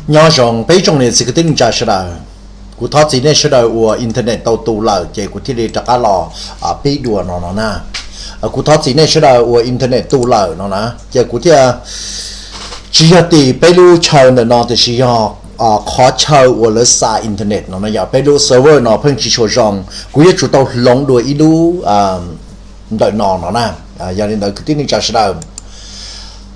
Nyob zoo peb tsoom niam txiv kwv tij neej tsa sawv daws. Kuv thov txim nej sawv daws uas internet tau tu lawm ces kuv thiaj li rov qab los pib dua no no na. Kuv thov txim nej sawv daws uas internet tu lawm no na, ces kuv thiaj, tsis yog tim peb lub chaw ntawm no tiam sis yog qhov chaw uas lawv xa internet no na yog peb lub server no pheej tsis tshua zoo. Kuv yuav tsum tau hloov dua ib lub ntawm no no na. Yog li ntawd kwv tij neej tsa sawv daws,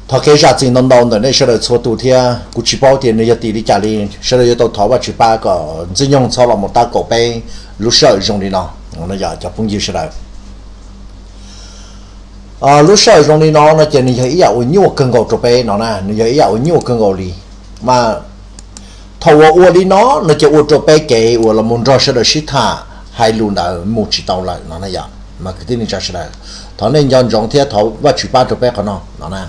thov kev zam txim ntau ntau ntawm nej sawv daws txhua tus thiab kuv tsis paub tias nws yog tim li cas li. Sawv daws yuav tau thov Vajtswv pab kom Ntxwg Nyoog txhob los mus tab kaum peb lub sij hawm zoo li no. Cov phooj ywg sawv daws, lub sij hawm zoo li no no ces nws yog ib yam uas nyuaj kawg nkaus rau peb no na, nws yog ib yam uas nyuaj kawg nkaus li. Mas thaum uas ua li no no ces ua rau peb kev uas los mus nrog sawv daws sib tham hais lus ntawd mus tsis tau lawm no na yom. Mas kwv tij neej tsa sawv daws, thov nej nco ntsoov thiab thov Vajtswv pab rau peb qhov no no na.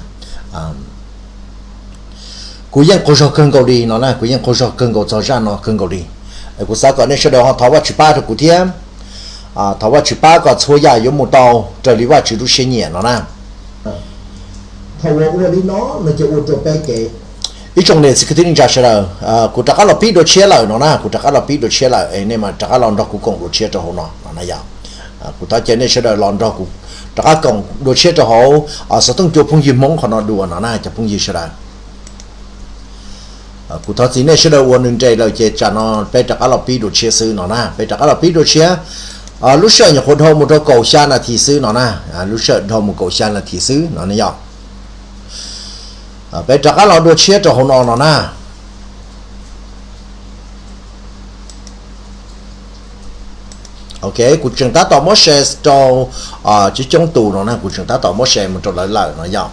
Kuv yeej qaug zog kawg nkaus li no na, kuv yeej qaug zog kawg nkaus txog zaj no kawg nkaus li. Kuv xav kom nej sawv daws ho thov Vajtswv pab rau kuv thiab, thov Vajtswv pab kom txhua yam yuav mus tau raws li Vajtswv lub siab nyiam no na. Thaum uas ua li no no ces ua rau peb kev, ib tsoom niam txiv kwv tij neej tsa sawv daws, kuv rov qab los pib dua tshiab lawm no na, kuv rov qab los pib dua tshiab lawm es nej mas rov qab los nrog kuv koom dua tshiab rau hauv no no na yom. Kuv thov caw nej sawv daws los nrog kuv rov qab koom dua tshiab rau hauv xov tooj cua phooj ywg Hmoob qhov no dua no na cov phooj ywg sawv daws. Kuv thov txim nej sawv daws uas nws nres lawm ces tsam no peb rov qab los pib dua tshiab xwb no na, peb rov qab los pib dua tshiab. Lub sij hawm nyuam qhuav dhau mus rau kaum xya nas this xwb no na, lub sij hawm dhau mus kaum xya nas this xwb no ne yom. Peb rov qab los dua tshiab rau hauv no no na. Ok, kuv tseem tab tom muab share rau coob coob tus no na, kuv tseem tab tom muab share mus rau lawv lawm no yom.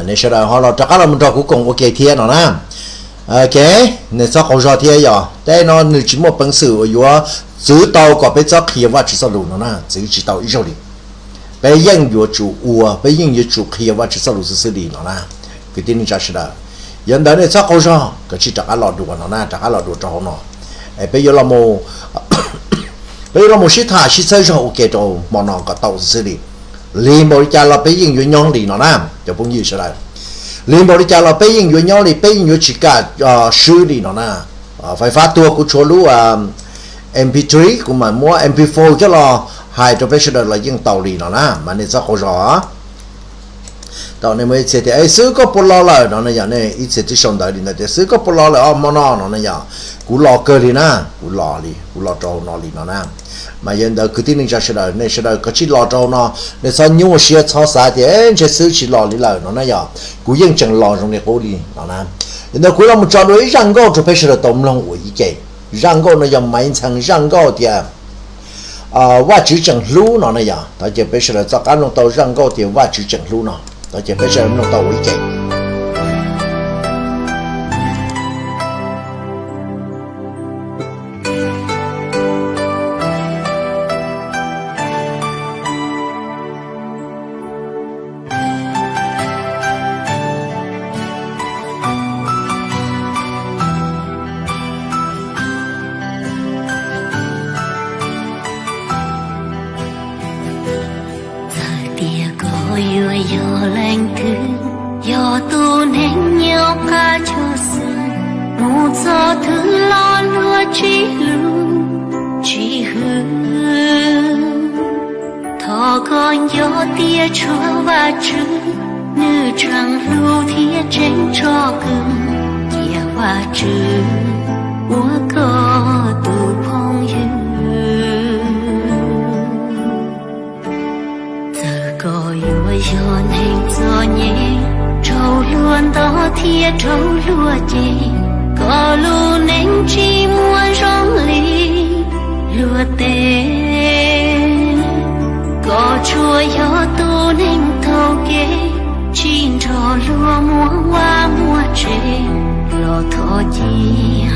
Nej sawv daws ho los rov qab los mus nrog kuv koom ua ke thiab no na. Ok, nej txhob qaug zog thiab yom, tej no nws tsis muaj peev xwm uas yuav txwv tau kom peb txhob qhia Vajtswv txoj lus no na, txwv tsis tau ib zaug li. Peb yeej yuav tsum ua, peb yeej yuav tsum qhia Vajtswv txoj lus xwb xwb li no na. Kwv tij neej tsa sawv daws, yog ntawd nej txhob qaug zog, koj tsij rov qab los dua no na, rov qab los dua rau hauv no. Es peb yuav los, peb yuav los mus sib tham sib txhawb zog ua ke rau hmo no kom tau xwb xwb li. Lig npaum li cas los peb yeej yuav nyob li no na, cov phooj ywg sawv daws. Lig npaum li cas los peb yeej yuav nyob li, peb yeej yuav tsis kam swb li no na. Fais fab tuag kuv tshuav lub mp three, kuv mam muab mp four coj los hais rau peb sawv daws los yeej tau li no na, mas nej txhob qaug zog. Tau nej muaj ib txhia tias, xwb koj puas los lawm no ne yom, nej ib txhia twb sau ntawv li ntawd tias xwb koj puas los lawm os hmo no no ne yom. Kuv los kawg li na, kuv los li, kuv los rau hauv no li no na. Mas yog ntawd kwv tij neej tsa sawv daws, nej sawv daws koj tsij los rau hauv no, nej txhob nyuaj siab txhob xav tias ntshe xwb tsis los li lawm no na yom. Kuv yeej tseem los zoo li qub li no na. Yog ntawd kuv los mus tso dua ib zaj nkauj rau peb sawv daws tau mloog ua ib ke. Zaj nkauj no yog Maiv Ntxhee zaj nkauj tias Vajtswv tseem hlub no na yom. Thov caw peb sawv daws txoj qab mloog tau zaj nkauj tias Vajtswv tseem hlub no. Thov caw peb sawv daws mloog tau ua ib ke. Txawm tias koj yuav yog leej twg, yog tus neeg nyob qab choj xwb, mus txog twg los luag tsis hlub tsis hwm. Thov koj nco tias tshuav Vajtswv, nws tseem hlub thiab tseem tso kwm, cia Vajtswv ua koj tus phooj ywg. Txawm koj yuav yog neeg txom nyem, raug luag nto thiab raug luag cem, koj lub neej tsis muaj zoo li luag tej. Koj tsuas yog tus neeg taug kev, tsis nrog luag muaj vaj muaj tsev, los thov cia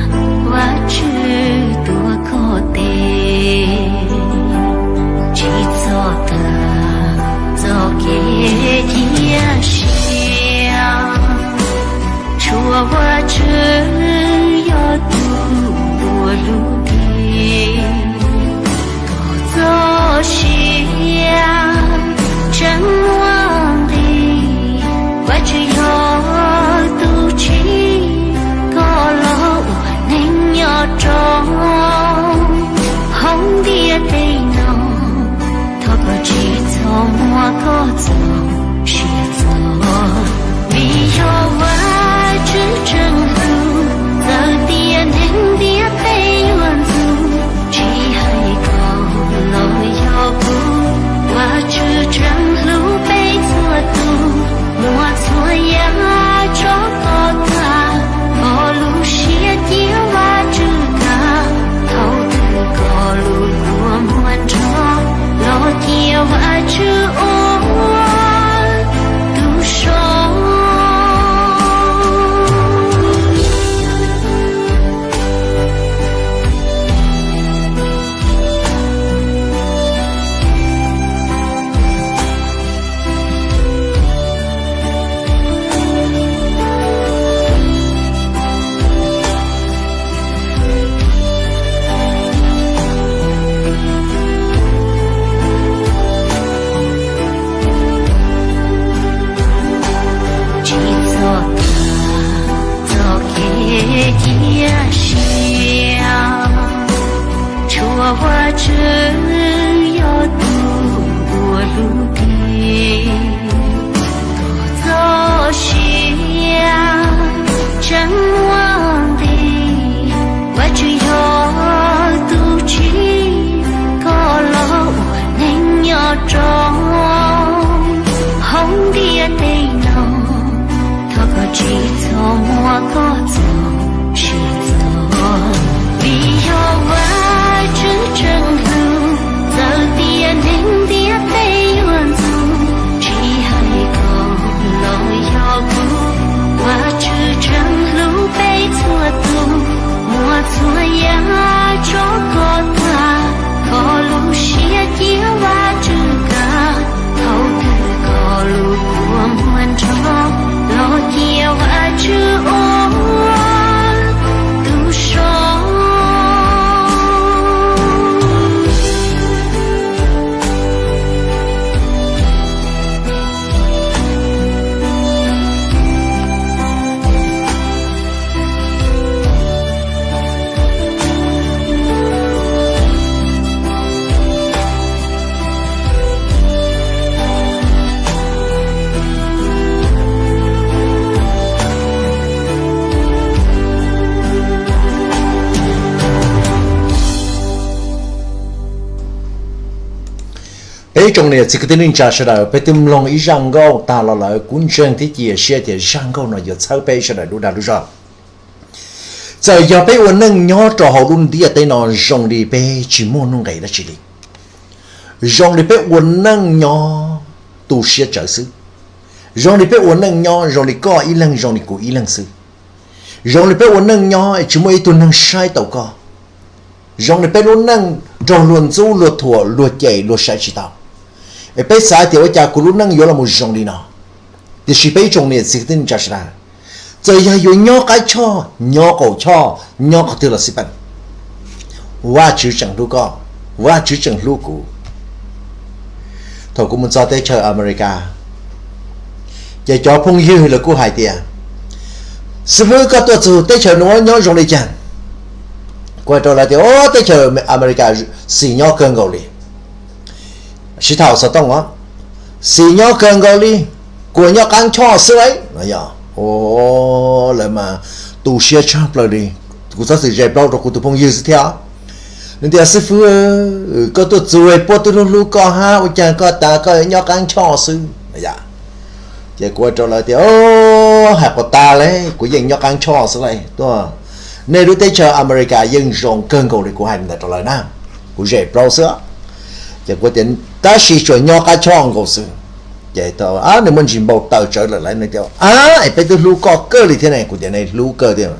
Vajtswv tuav koj tes. Tsis txhob tawm txoj kev cia siab, tshuav Vajtswv yog tus tuav lub ntiaj. Koj txoj sia tseem muaj nqis, Vajtswv yog tus tsim Vajtswv yog tus uas hlub koj, koj txoj sia tseem muaj nqis. Vajtswv yog tus tsim koj los ua neeg nyob rau hauv ntiaj teb no. Thov koj tsis txhob muab koj txoj sia txo, vim yog Vajtswv tseem hlub, txawm tias neeg ntiaj teb yuav ntxub, tsis hais koj los yog kuv, Vajtswv tseem hlub peb txhua tus, muab txhua yam tso koj tag, koj lub siab cia Vajtswv kam, thaum twg koj lub kua muag nrov, los cia Vajtswv ua tus so. Peb tsoom niam txiv kwv tij neej tsa sawv daws, peb twb mloog ib zaj nkauj tag los lawm, kuv ntseeg thiab cia siab tias zaj nkauj no yuav txhawb peb sawv daws lub dag lub zog. Txawm yog peb ua neej nyob rau hauv lub ntiaj teb no zoo li peb tsis muaj nuj nqis dab tsi li, zoo li peb ua neej nyob tu siab tsawv xwb, zoo li peb ua neej nyob zoo li koj ib leeg zoo li kuv ib leeg xwb, zoo li peb ua neej nyob es tsis muaj ib tug neeg saib taus koj, zoo li peb lub neej raug luag ntxub luag thuam luag cem luag saib tsis taus, es peb xav tias ua cas kuv lub neej yuav los mus zoo li no. Tiam sis peb ib tsoom niam txiv kwv tij neej tsa sawv daws, txawm yog yuav nyob qab choj, nyob qaum choj, nyob qhov twg los xij peem, Vajtswv tseem hlub koj, Vajtswv tseem hlub kuv. Thaum kuv mus txog teb chaws Amelikas, ces cov phooj ywg lawv kuj hais tias, xib fwb, koj tuaj txug teb chaws nuav nyob zoo li cas? Kuv hais rau lawv tias, o, teb chaws Amelikas xis nyob kawg nkaus li. Sib tham xov tooj os, xis nyob kawg nkaus li, kuas nyob qaab choj xwb lauj. Lawv mas tu siab tshaj plaws li. Kuv txhob txwm zes plaub rau kuv tus phooj ywg xwb thiab. Nws tias, xib fwb, koj tuaj txug puab twb hlub hlub koj hab, ua caag koj tas koj nyob qaab choj xwb? Ces kuv hais rau lawv tias, hais quas tas le, kuv yeej nyob qaab choj xwb lauj. Nej lub teb chaws Amelikas yeej zoo kawg nkaus li kuv hais ntawd rau lawv na. Kuv zes plaub xwb. Ces kuv tias, tab sis tsuas nyob qaab choj nkaus xwb. Ces nws muaj ntsis npau taws tsawv lawm lauj, nws tias, ab, es peb twb hlub koj kawg li thiab ne. Kuv tias, nej hlub kawg thiab.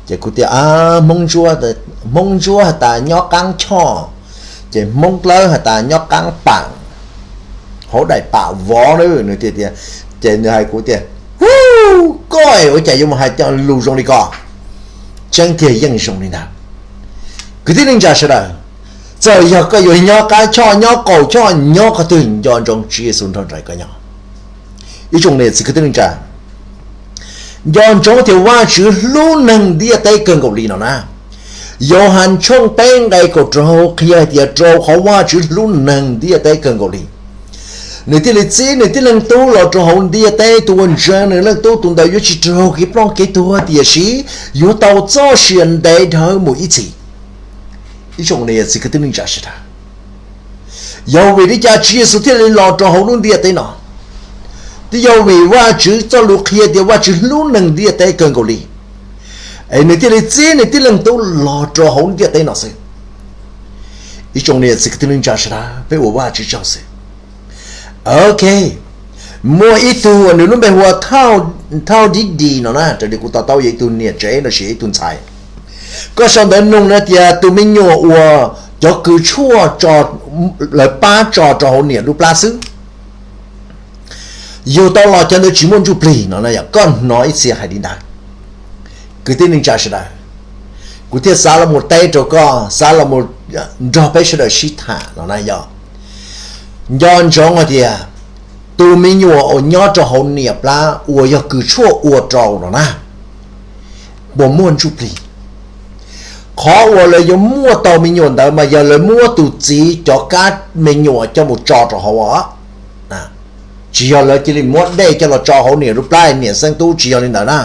Ces kuv tias, ab, Hmoob Ntsuab has tas nyob qaab choj, ces Hmoob Dlawb has tas nyob qaab pam, hauv daim pam vov na. Nws tias, ces nws hais kuv tias, hu, koj ua cas yuav mus hais cov lus zoo li ko? Tseeb tiag yeej zoo li ntawd. Kwv tij neej tsa sawv daws, txawm yog koj yuav nyob qaab choj, nyob qaum choj, nyob qhov twg, nco ntsoov Tswv Yexus nrog nraim koj nyob. Ib tsoom niam txiv kwv tij neej tsa, nco ntsoov tias Vajtswv hlub neeg ntiaj teb kawg nkaus li no na. Yauhas tshooj peb nqe kaum rau qhia hais tias rau qhov Vajtswv hlub neeg ntiaj teb kawg nkaus li, nws thiaj li txib nws tij leej tub los rau hauv ntiaj teb. Tus uas ntseeg nws leej tub tus ntawd yuav tsis raug kev ploj kev tuag, tiam sis yuav tau txoj sia ntev dhawv mus ib txhis. Ib tsoom niam txiv kwv tij neej tsa sawv daws, yog vim li cas Tswv Yexus thiaj li los rau hauv lub ntiaj teb no? Twb yog vim Vajtswv txoj lus qhia tias Vajtswv hlub neeg ntiaj teb kawg nkaus li, es nws thiaj li txib nws tij leej tub los rau hauv ntiaj teb no xwb. Ib tsoom niam txiv kwv tij neej tsa sawv daws, peb ua Vajtswv tsaug xwb. Ok, muaj ib tug nws lub npe hu ua Thauj Dib Dis no na, raws li kuv to taub yog ib tug niam tsev los sis ib tug ntxhais. Koj sau ntawv nug na tias tus me nyuam uas cov kws tshuaj lawv pab tso rau hauv niam lub plab xwb, yug tau los cov ntawd tsis muaj ntsuj plig no na, yog koj hnov ib txhia hais li ntawd. Kwv tij neej tsa sawv daws, kuv thiaj xav los mus teb rau koj, xav los mus nrog peb sawv daws sib tham no na yog, nco ntsoov hais tias tus me nyuam uas nyob rau hauv niam plab uas yog kws tshuaj ua rau no na, puas muaj ntsuj plig? Qhov uas lawv yuav muaj tau me nyuam ntawd mas yog lawv muab tus txiv cov kab me nyuam coj mus tso rau hauv os. Tsis yog lawv cia li muab dej coj los tso hauv niam lub plab niam xeeb tub, tsis yog li ntawd na.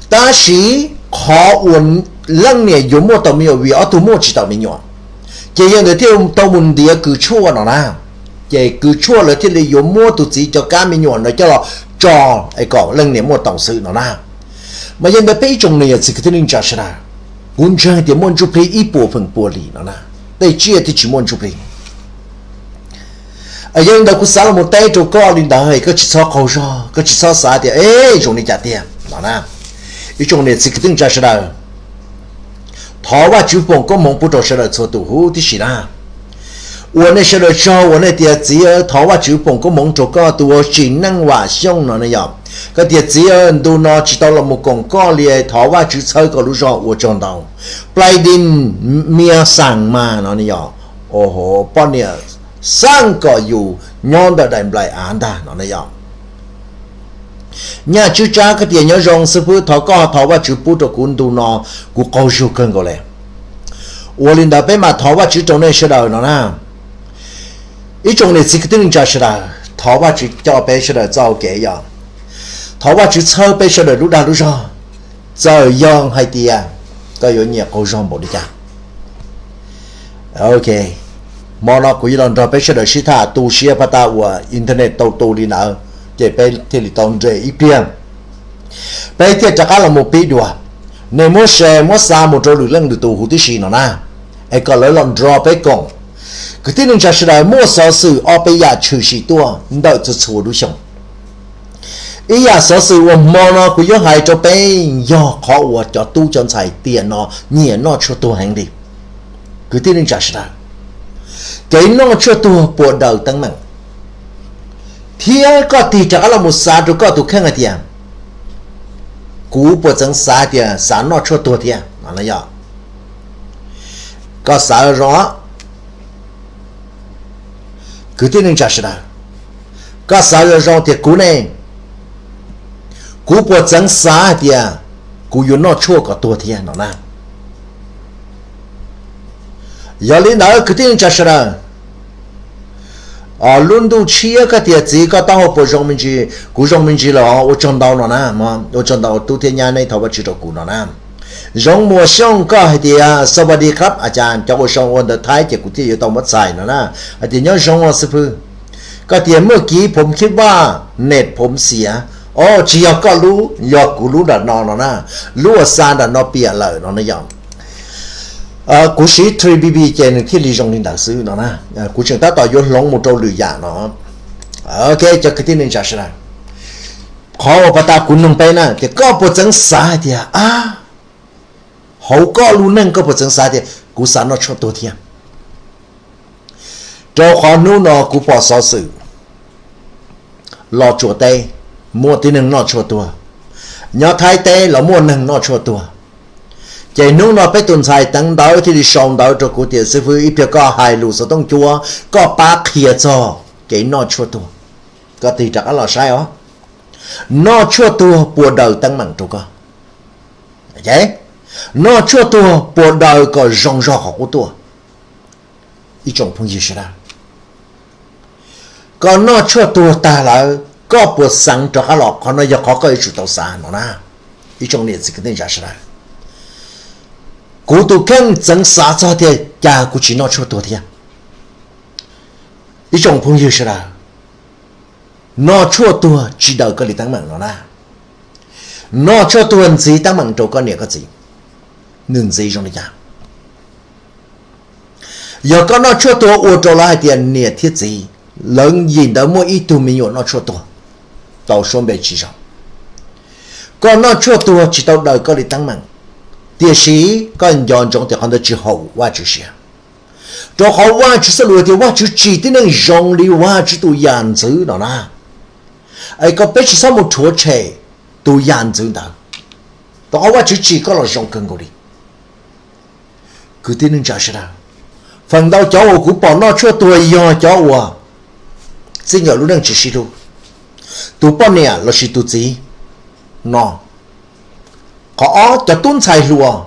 Tab sis qhov uas leej niam yuav muaj tau me nyuam vim ob tug muaj tsis tau me nyuam, ces yog ntawd thiaj tau mus ntiav kws tshuaj no na. Ces kws tshuaj lawv thiaj li yuav muab tus txiv cov kab me nyuam ntawd coj los tso es kom leej niam muaj tau xwb no na. Mas yog ntawd peb ib tsoom niam txiv kwv tij neej tsa sawv daws, kuv ntseeg tias muaj ntsuj plig ib puas feem pua li no na, tej tsiaj thiaj tsis muaj ntsuj plig. Yog li ntawd kuv xav los mus teb rau koj li ntawd, koj tsis txhob qaug zog, koj tsis txhob xav tias, e, zoo li cas tiag no na. Ib tsoom niam txiv kwv tij neej tsa sawv daws, thov Vajtswv foom koob hmoov pub rau sawv daws txhua tus huv tib si na. Uas nej sawv daws tsaug uas nej tias, txiv, thov Vajtswv foom koob hmoov rau koj tus uas tsim Neej Vam Xyooj no ne yom. Koj tias, txiv, ntu no tsis tau los mus koom koj li, thov Vajtswv txhawb koj lub zog, ua tsaug ntau. Plai Dij Mia Xaas mas no ne yom. Poj niam xaj kom yus nyob ntawm daim nplaim av ntag no ne yom. Nyaj Tswb Tsab, koj tias, nyob zoo xib fwb, thov koj thov Vajtswv pub rau kuv ntu no, kuv qaug zug kawg nkaus li. Ua li ntawd peb mam thov Vajtswv rau nej sawv daws no na. Ib tsoom niam txiv kwv tij neej tsa sawv daws, thov Vajtswv coj peb sawv daws txoj hau kev yom. Thov Vajtswv txhawb peb sawv daws lub dag lub zog. Txawm yog hais tias koj yuav nyiam qaug zog npaum li cas, ok, hmo no kuv yuav los nrog peb sawv daws sib tham tu siab pab tab uas internet tau tu li ntawd, ces peb thiaj li tau nres ib pliag. Peb thiaj rov qab los mus pib dua. Nej muab share muab xa mus rau lwm leej lwm tus huv tib si no na, es kom lawv los nrog peb koom. Kwv tij neej tsa sawv daws, muaj xov xwm ob peb yam tshwm sim tuaj ntawm txhua txhua lub xyoo. Ib yam xov xwm uas hmo no kuv yuav hais rau peb yog qhov uas cov tub cov ntxhais tiam no nyiam noj tshuaj tuag heev li. Kwv tij neej tsa sawv daws, kev noj tshuaj tuag puas daws teeb meem? Thiab koj tig rov qab los mus xav rau koj tus kheej hais tias, kuv puas txeev xav tias xav noj tshuaj tuag thiab? Koj xav zoo, kwv tij neej tsa sawv daws, koj xav zoo zoo tias kuv ne, kuv puas txeev xav hais tias kuv yuav noj tshuaj kom tuag thiab no na? Yog li ntawd kwv tij neej tsa sawv daws, lub ntuj tshiab, koj tias, txiv, koj taub hau puas zoo me ntsis? Kuv zoo me ntsis lawm, ua tsaug ntau no na. Ua tsaug ntau tub thiab nyab, nej thov Vajtswv rau kuv no na. Zoov Muas Xyooj, koj hais tias, สวัสดีครับอาจารย์, cov ua zoo ua ntawv Thaib ces kuv thiaj yuav tau muab txhais no na. Hais tias nyob zoo os xib fwb. Koj tias เมื่อกี้ผมคิดว่าเน็ตผมเสีย. O, tsis yog koj lub, yog kuv lub nram no no na. Lub uas xa nram no piam lawm no na yom. Kuv siv three B B ces nws thiaj li zoo li ntawd xwb no na. Kuv tseem tab tom yuav hloov mus rau lwm yam no. Ok, cov kwv tij neej tsa sawv daws, qhov uas pas tas kuv nug peb na tias koj puas txeev xav hais tias, a, hauv koj lub neej koj puas txeev xav tias kuv xav noj tshuaj tuag thiab? Rau qhov hnub no kuv pom xov xwm Los Tsuas teb muaj tib neeg noj tshuaj tuag, nyob Thaib teb los muaj neeg noj tshuaj tuag. Ces hnub no peb tus ntxhais Teev Ntawv thiaj li sau ntawv rau kuv tias, xib fwb, ib pliag koj hais lus xov tooj cuab, koj pab qhia txog kev noj tshuaj tuag. Koj tig rov qab los saib os. Noj tshuaj tuag puas daws teeb meem rau koj? Noj tshuaj tuag puas daws kom zoo zog qhov qub tuaj? Ib tsoom phooj ywg sawv daws, koj noj tshuaj tuag tag lawm, koj puas xeev rov qab los? Qhov no yog qhov koj yuav tsum tau xav no na. Ib tsoom niam txiv kwv tij neej tsa sawv daws, kuv tus kheej txeev xav txog tias cas kuv tsis noj tshuaj tuag thiab? Ib tsoom phooj ywg sawv daws, noj tshuaj tuag tsis daws koj li teeb meem no na. Noj tshuaj tuag ntxiv teeb meem rau koj niam koj txiv. Nws ntxiv zoo li cas? Yog koj noj tshuaj tuag ua rau lawv hais tias niam thiab txiv, lawv yim ntawd muaj ib tug me nyuam noj tshuaj tuag, tau suab npe tsis zoo. Koj noj tshuaj tuag tsis tau daws koj li teeb meem, tiam sis koj nco ntsoov tias qhov ntawd tsis haum Vajtswv siab. Rau qhov Vajtswv txoj lus tias Vajtswv tsim tib neeg zoo li Vajtswv tus yam ntxwv no na. Es koj, peb tsis txhob mus rhuav tshem tus yam ntxwv ntawd, rau qhov Vajtswv tsim koj los zoo kawg nkaus li. Kwv tij neej tsa sawv daws, feem ntau cov uas kuv pom noj tshuaj tuag yog cov uas txij nkawm lub neej tsis sib hlub, tus poj niam lossis tus txiv no. Qhov ob, cov tub ntxhais hluas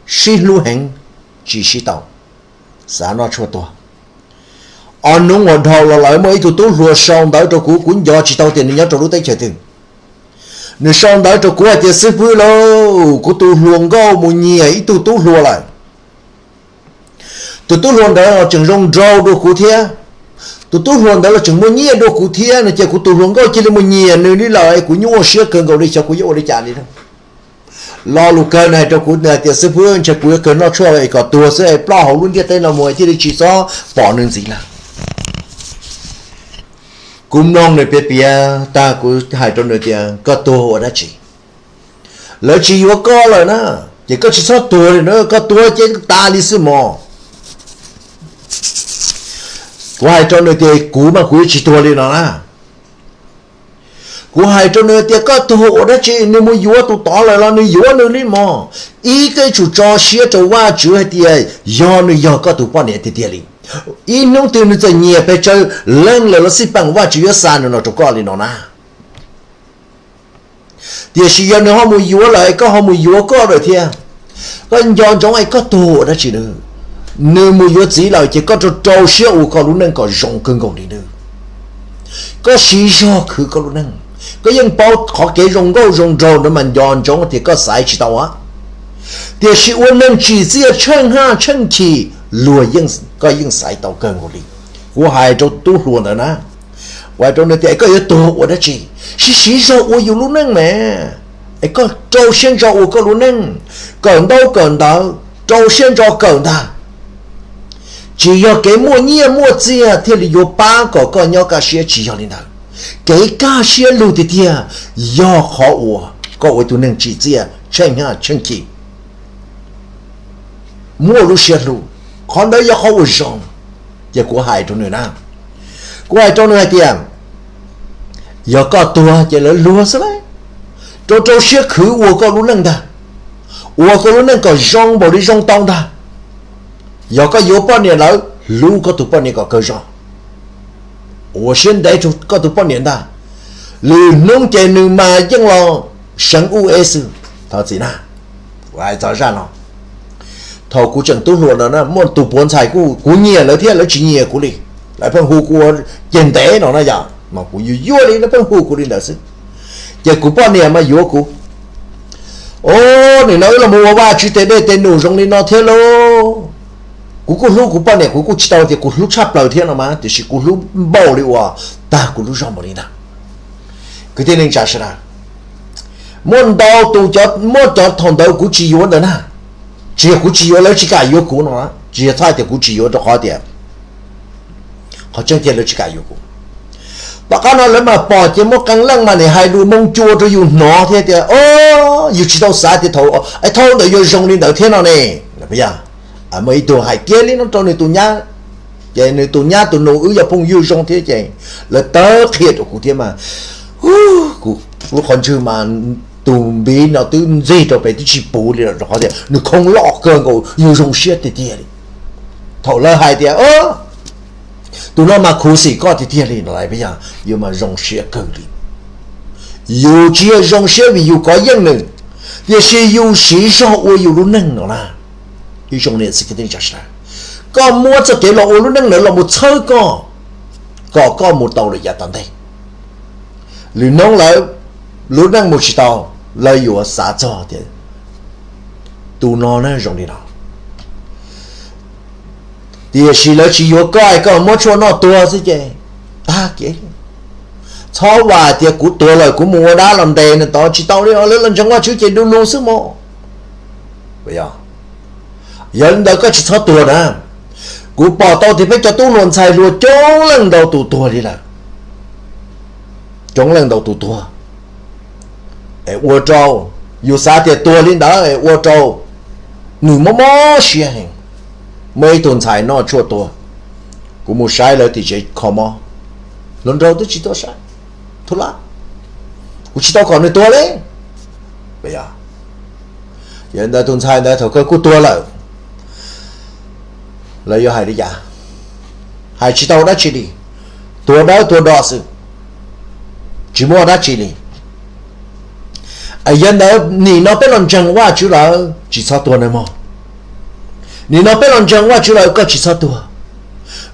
sib hlub heev, tsis sib tau, xav noj tshuaj tuag. Ob hnub uas dhau los lawm muaj ib tug tub hluas sau ntawv rau kuv, kuv nco tsis tau tias nws nyob rau lub teb chaws twg. Nws sau ntawv rau kuv hais tias, xib fwb lauj, kuv tus hluas nkauj mus nyiam ib tug tub hluas lawm. Tus tub hluas ntawd los tseem zoo nraug dua kuv thiab. Tus tub hluas ntawd los tseem muaj nyiaj dua kuv thiab no ces kuv tus hluas nkauj cia li mus nyiam nws li lawm, kuv nyuaj siab kawg nkaus li, xyov kuv yuav ua li cas li. Lo lus kawg nws hais rau kuv hais tias, xib fwb, ntshe kuv yuav kawg noj tshuaj es kom tuag xwb es ploj hauv lub ntiaj teb no mus thiaj li tsis txhob pom nws ntxiv lawm. Kuv mloog nws piav piav tag kuv hais rau nws tias, koj tuag ua dab tsi? Lawv tsis yuav koj lawm na, ces koj tsis txhob tuag li na, koj tuag ces tas li xwb mog. Kuv hais rau nws tias, kuv mas kuv yuav tsis tuag li no na. Kuv hais rau nws tias, koj tuag ua dab tsi? Nws mus yuav tus tod lawm los nws yuav nws li mog. Ib koj tsum tso siab rau Vajtswv hais tias yog nws yog koj tus poj niam tiag tiag li. Ib hnub twg nws txawm nyiam pes tsawg leej lawm los xij peem Vajtswv yuav xa nws no rau koj li no na. Tiam sis yog nws ho mus yuav lawm es koj ho mus yuav koj lawm thiab, koj nco ntsoov es koj tuag ua dab tsi nws? Nws mus yuav txiv lawm ces koj rau rau siab ua koj lub neej kom zoo kawg nkaus li nws. Koj siv zog khwv koj lub neej, koj yeej paub qhov kev zoo nkauj zoo nraug ntawd mas nco ntsoov tias koj xaiv tsis tau. Tiam sis ua neeg tsim txiaj tsheej haj tsheej chim, luag, koj yeej xaiv tau kawg nkaus li. Kuv hais rau tub hluas ntawd na, kuv hais rau nws tias, koj yuav tuag ua dab tsi? Siv siv zog ua yus lub neej mas, es koj rau siab ntso ua koj lub neej, kawm ntaub kawm ntawv, rau siab ntso kawm ntag. Tsis yog kev muaj nyiaj muaj txiaj thiaj li yuav pab kom koj nyob kaj siab, tsis yog li ntawd. Kev kaj siab lug tiag tiag yog qhov uas koj ua tus neeg tsim txiaj tsheej haj tsheej chim, muaj lub siab hlub, qhov ntawd yog qhov uas zoo. Ces kuv hais rau nws na, kuv hais rau nws hais tias, yog koj tuag ces lawv luag xwb lauj. Rau rau siab khwv ua koj lub neej ntag, ua koj lub neej kom zoo npaum li zoo tau ntag. Yog koj yuav poj niam lawm, hlub koj tus poj niam kom kawg zog, ua siab ntev rau koj tus poj niam ntag. Lwm hnub ces nws mas yeej los seev ub ev xwb. Thov txim na, kuv hais txog zaj no. Thaum kuv tseem tub hluas no na, muaj tus puav ntxhais kuj kuv nyiam lawv thiab lawv tsis nyiam kuv li. Lawv pheej hu kuv ua ceg ntev no na yom, mas kuv yuag yuag li lawv pheej hu kuv li ntawd xwb. Ces kuv poj niam mas yuav kuv, o, nim no wb los mus ua Vajtswv tes dej tes num zoo li no thiab lauj. Kuv kuj hlub kuv poj niam, kuv kuj tsis tau tias kuv hlub tshaj plaws thiab no mas, tiam sis kuv hlub npaum li uas tag kuv lub zog npaum li ntag. Kwv tij neej tsa sawv daws, muaj ntau tus, muaj cov thaum ntawd kuv tsis yuav ntawd na, tsis yog kuv tsis yuav lawv tsis kam yuav kuv no, tsis yog txhais tias kuv tsis yuav rau qhov tias, qhov tseeb tiag lawv tsis kam yuav kuv. Tom qab no lawv mas pom ces muaj qee leej mas nim hais lus moo cua rau yus hnov thiab tias, o, yus tsis tau xav tias thaum, thaum ntawd yuav zoo li ntawd thiab no ne. Muaj ib tug hais kiag li no rau nws tus nyab, ces nws tus nyab tus nus wb yog phooj ywg zoo thiab ces lawv tawv qhia rau kuv thiab mas, kuv lub qhov ntswg mas tus npiv no twb ntxig rau pem twb tsis puv li lawm rau qhov tias nws khoo loj kawg nkaus, yus zoo siab tiag tiag li. Thaum lawv hais tias, tus no mas khuv xim koj tiag tiag li no, yus mas zoo siab kawg li. Yus tsis yog zoo siab vim yus kov yeej nws, tiam sis yus siv zog ua yus lub neej no na. Ib tsoom niam txiv kwv tij neej tsa sawv daws, koj muab txoj kev los ua lub neej ntawd los mus txhawb koj, kom koj mus tau lawm yav tom ntej. Lwm hnub lawv lub neej mus tsis tau, lawv yuav xav txog tias tus no na zoo li no. Tiam sis lawv tsis yuav koj, koj muab tshuaj noj tuag xwb ces tag kev. Txhob vam tias kuv tuag lawm kuv mus ua dab los ntes nws tod, tsis tau li os, lawv los ntseeg Vajtswv ces du lug xwb mog. Yog li ntawd koj tsis txhob tuag na. Kuv pom tau tias peb cov tub hluas ntxhais hluas coob leej ntau tus tuag li lawm. Coob leej ntau tus tuag, es ua rau, yus xav tias tuag li ntawd es ua rau nws mob mob siab heev. Muaj ib tug ntxhais noj tshuaj tuag, kuv mus saib lawv tim tsev kho mob, hluas nraug twb tsis tuaj saib, thuv lab, kuv tsis tau kom nws tuag li. Yog li ntawd tus ntxhais ntawd thaum kawg kuj tuag lawm, lawv yuav hais li cas? Hais tsis tau dab tsi li, tuag dawb tuag do xwb, tsis muaj dab tsi li. Yog li ntawd nim no peb los ntseeg Vajtswv lawm tsis txhob tuag nawb mog. Nim no peb los ntseeg Vajtswv lawm, koj tsis txhob tuag.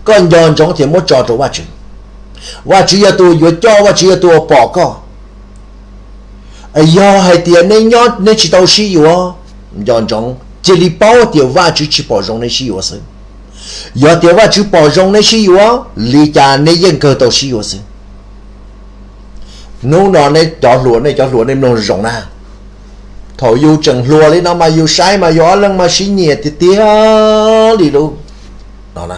Koj nco ntsoov tias muab tso rau Vajtswv. Vajtswv yog tus uas yuav coj, Vajtswv yog tus uas pom koj. Yog hais tias neb nyob neb tsis tau sib yuav, nco ntsoov cia li paub tias Vajtswv tsis pom zoo neb sib yuav xwb. Yog tias Vajtswv pom zoo neb sib yuav, li cas neb yeej kawg tau sib yuav xwb. Hnub no neb cov hluas, nej cov hluas nej mloog zoo na. Thaum yus tseem hluas li no mas yus saib mas yus ob leeg mas sib nyiam tiag tiag li lub no.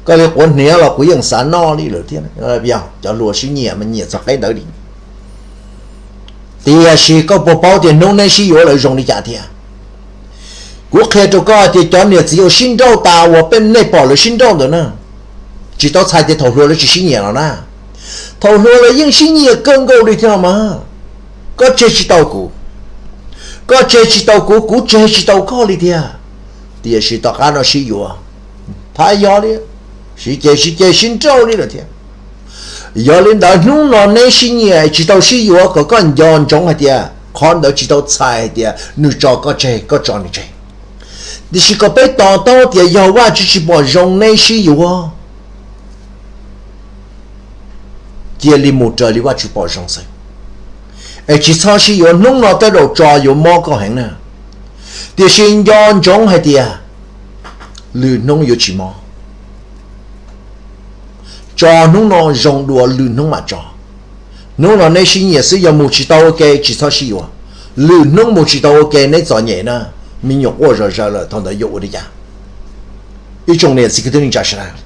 Koj li quav hniav los kuv yeej xav noj li lawm thiab. Cov hluas sib nyiam mas nyiam txog qeb ntawd li. Tiam sis koj puas paub tias hnub neb sib yuav lawm zoo li cas thiab? Kuv qhia rau koj tias cov niam txiv uas sib nrauj tas uas peb nej pom lawv sib nrauj ntawd na, tsis tau txhais tias thaum hluas lawv tsis sib nyiam los na. Thaum hluas lawv yeej sib nyiam kawg nkaus li thiab los mas. Koj tseg tsis tau kuv, koj tseg tsis tau kuv, kuv tseg tsis tau koj li thiab. Tiam sis tom qab no sib yuav, thab yog li, sib ceg sib ceg sib nrauj li lawm thiab. Yog li ntawd hnub no neb sib nyiam tsis tau sib yuav, kom koj nco ntsoov hais tias qhov ntawd tsis tau txhais hais tias nws tso koj tseg koj tso nws tseg. Tiam sis kom peb to taub tias yog Vajtswv tsis pom zoo neb sib yuav, cia li mus raws li Vajtswv pom zoo xwb, es tsis txhob sib yuav. Hnub no tej zaum tso yuav mob koj heev na, tiam sis nco ntsoov hais tias lwm hnub yuav tsis mob. Tso hnub no zoo dua lwm hnub mam tso. Hnub no neb sib nyiam xwb, yog mus tsis tau ua ke tsis txhob sib yuav. Lwm hnub mus tsis tau ua ke neb txom nyem na, me nyuam quaj zom zaws lawm thaum ntawd yuav ua li cas? Ib tsoom niam txiv kwv tij neej tsa sawv daws,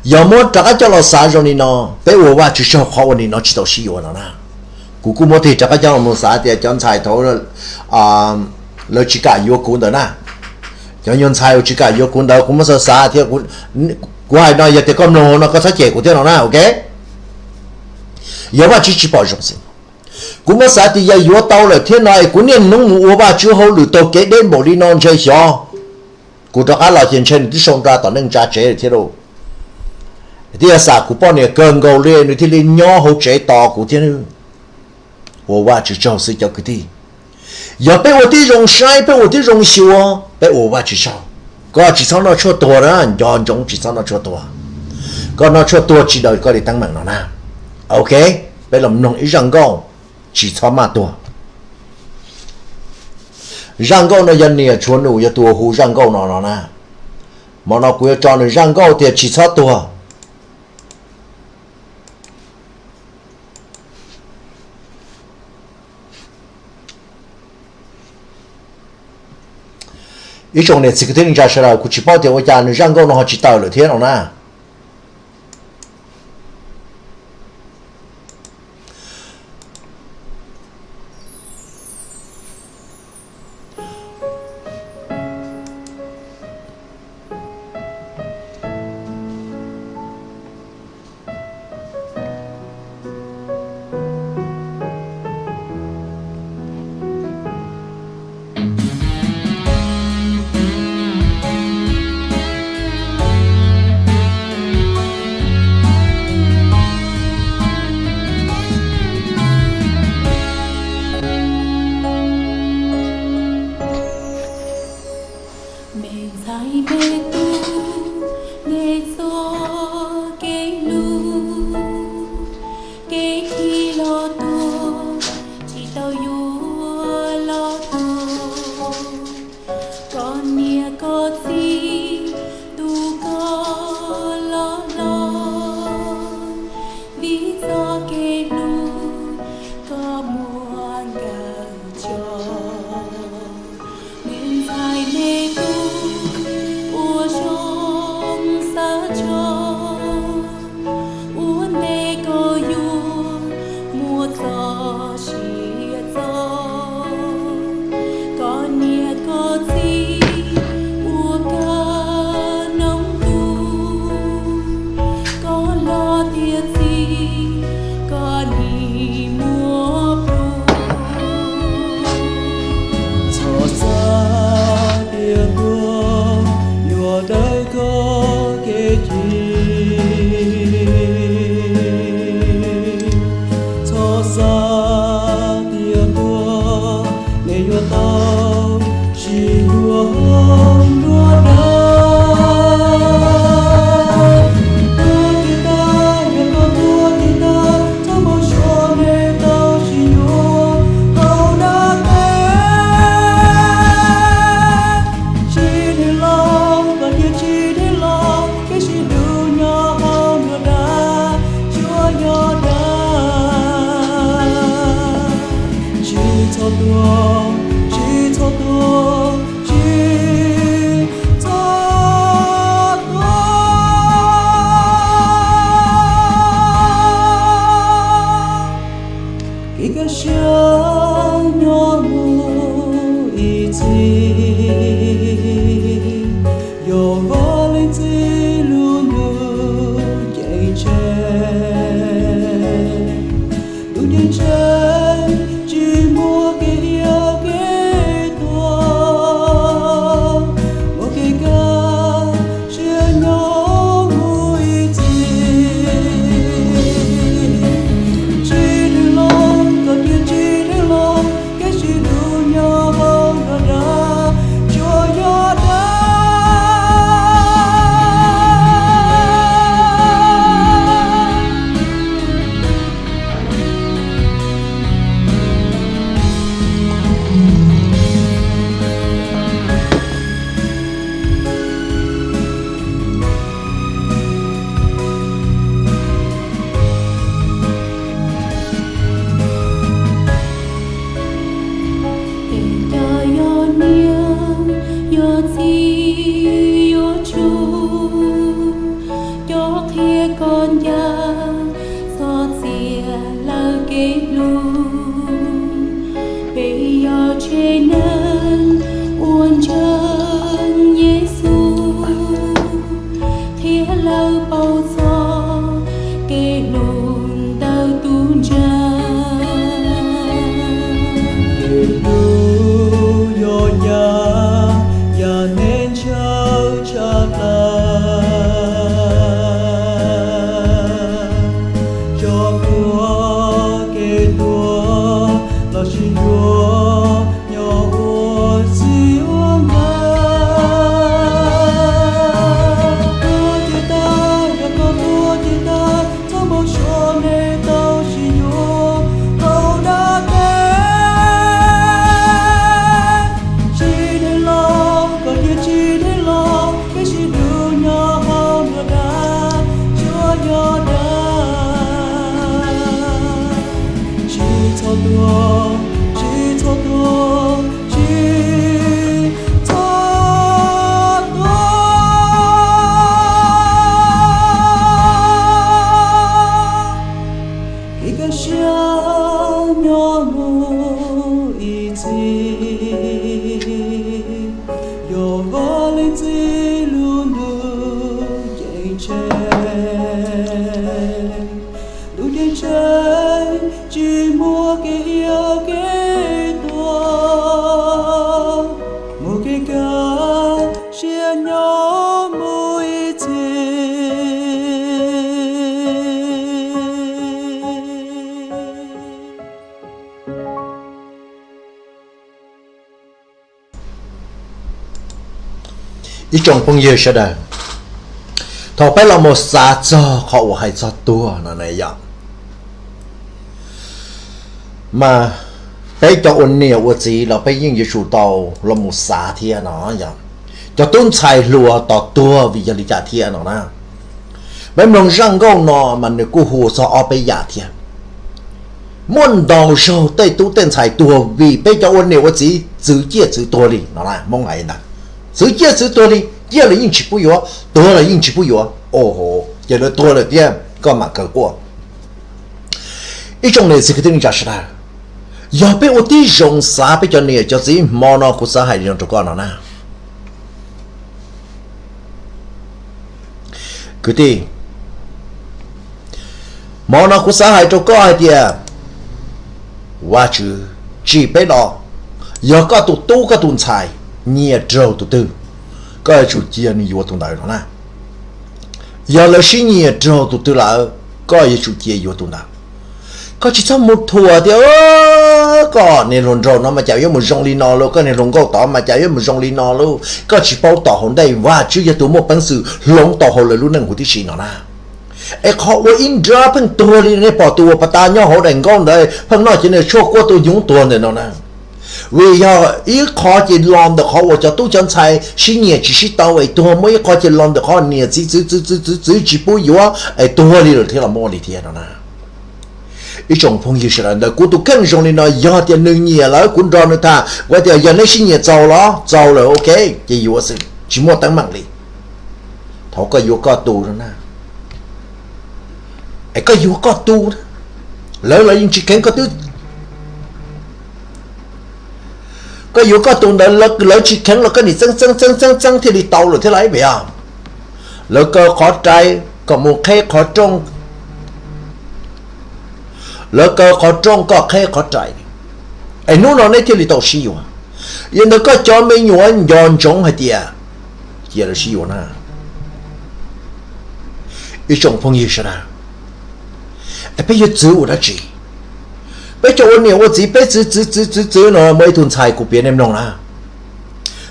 yog muab rov qab coj los xav zoo li no, peb ua Vajtswv tsaug qhov uas nim no tsis tau sib yuav no na. Kuv kuj muab tig rov qab coj los mus xav tias cov ntxhais thaum lawv tsis kam yuav kuv ntawd na, cov nyuag ntxhais uas tsis kam yuav kuv ntawd kuv muab xav xav thiab. Kuv hais no yog tias koj mloog no koj txhob cem kuv thiab no na, ok? Yog Vajtswv tsis pom zoo xwb. Kuv muab xav tias yog yuav tau lawm thiab no es kuv niaj hnub mus ua Vajtswv hauj lwm taug kev deb npaum li no ntshe xyov kuv rov qab los ces ntshe nws twb sau nra tom neej tsa tsev lawm thiab lauj. Thiaj xam kuv poj niam kawg nkaus li nws thiaj li nyob hauv tsev tos kuv thiab. Ua Vajtswv tsaug xwb cov kwv tij. Yog peb ua tib zoo saib, peb ua tib zoo xyuas, peb ua Vajtswv tsaug. Koj tsis txhob noj tshuaj tuag na, nco ntsoov tsis txhob noj tshuaj tuag. Koj noj tshuaj tuag tsis daws koj li teeb meem no na. Ok, peb los mloog ib zaj nkauj, tsis txhob maj tuag. Zaj nkauj no yog niam tshuav num yog tus hu zaj nkauj no no na. Hmo no kuv yuav tso nws zaj nkauj tias tsis txhob tuag. Ib tsoom niam txiv kwv tij neej tsa sawv daws, kuv tsis paub tias ua cas nws zaj nkauj no ho tsis tawm lawm thiab no na. Me ntxhais me tub, nej txoj kev hlub, kev khi los tuag, tsis tau yuav los tuag. Koj niam koj txiv tu koj los hlob, vim txoj kev hlub koj muab nkawd tso. Me ntxhais me tub, ua zoo xav tso, ua ntej koj yuav muaj txoj sia txo. Koj niam koj txiv ua Tsis yuav tsum cov qhia koj ncaj, txhob txiav lawv kev hlub. Peb yog tsev neeg uas ntseeg Yexus, qhia lawv paub txog kev hlub ntawm tus ntseeg. Kev hlub yog yam, yam neeg ntshaw tshaj plaws. Tso plhuav kev tuag los sis yuav nyob ua txij ua nkawm. Tuag ces tag, yog koj tuag ces tag, txhob npau suav nej tau sib yuav hauv dab teb. Tsis dheev los, koj cia tsis dheev los, peb sib hlub nyob hauv nruab dab, tsuas yog dab. Tsis txhob tuag, tsis txhob tuag, tsis txhob tuag. Kev kaj siab nyob mus ib txhis, yog vaj leej txiv lub ntuj ceeb tsheej. Ntuj ceeb tsheej tsis muaj kev iab kev tuag, muaj kev kaj siab nyob mus ib txhis. Ib tsoom phooj ywg sawv daws, thaum peb los mus xav txog qhov uas hais txog tuag no na yom, mas peb cov ua niam ua txiv los peb yeej yuav tsum tau los mus xav thiab no yom. Cov tub ntxhais hluas tos tuag vim yog li cas thiab no na. Peb mloog zaj nkauj no mas nws kuj hu txog ob peb yam thiab. Muaj ntau zaug tej tub tej ntxhais tuag vim peb cov ua niam ua txiv txwv ciaj txwv tuag li no na, Hmoob hais ntag. Txwv ciaj txwv tuag li, ciaj los yeej tsis pub yuav, tuag los yeej tsis pub yuav. Ces lawv tuag lawm thiab koj mam kawg quaj. Ib tsoom niam txiv kwv tij neej tsa sawv daws, yog peb ua tib zoo xav peb cov niam cov txiv, hmo no kuv xav hais li no rau koj no na. Kwv tij, hmo no kuv xav hais rau koj hais tias Vajtswv tsim peb los, yog koj tus tub koj tus ntxhais nyiam raug tus twg, koj yuav tsum cia nws yuav tus ntawd no na. Yog lawv sib nyiam raug tus twg lawm, koj yuav tsum cia yuav tus ntawd. Koj tsis txhob mus thuam tias koj niag hluas nraug no mas cas yuav mus zoo li no lauj, koj niag hluas nkauj tod mas cas yuav mus zoo li no lauj. Koj tsis paub tom hauv ntej Vajtswv yog tus muaj peev xwm hloov tau hauv lawv lub neej huv tib si no na. Es qhov uas ib nrab pheej tuag li nej pom tus uas pas tas nyob hauv daim nkauj ntawd pheej noj cov niag tshuaj kuab tu hnyuv tuag ntawm no na, vim yog ib qho ces los ntawm qhov uas cov tub cov ntxhais sib nyiam tsis sib tau es tuag, muaj ib qho ces los ntawm qhov niam txiv txwv txwv txwv txwv txwv tsis pub yuav es tuag li lawm thiab los muaj li thiab no na. Ib tsoom phooj ywg sawv daws, ntawm kuv tus kheej zoo li no, yog tias nws nyiam lawm kuv nrog nws tham, kuv tias yog neb sib nyiam txaus los txaus lawm, ok, ces yuav xwb tsis muaj teeb meem li. Thaum koj yuav koj tus no na, es koj yuav koj tus na, lawv los yeej tsis kheev koj twb, koj yuav koj tus ntawd lawv tsis kheev los koj nim txeeb txeeb txeeb txeeb txeeb thiaj li tau lawm thiab lauj, ib pem os. Lawv kaw qhov rais kom mus qheb qhov rooj, lawv kaw qhov rooj koj qheb qhov rais, es hnub no neb thiaj li tau sib yuav. Yog ntawd koj cov me nyuam nco ntsoov hais tias cia lawv sib yuav na. Ib tsoom phooj ywg sawv daws, es peb yuav txwv ua dab tsi? Peb cov ua niam ua txiv peb txwv txwv txwv txwv txwv no, muaj ib tug ntxhais kuv piav nej mloog na.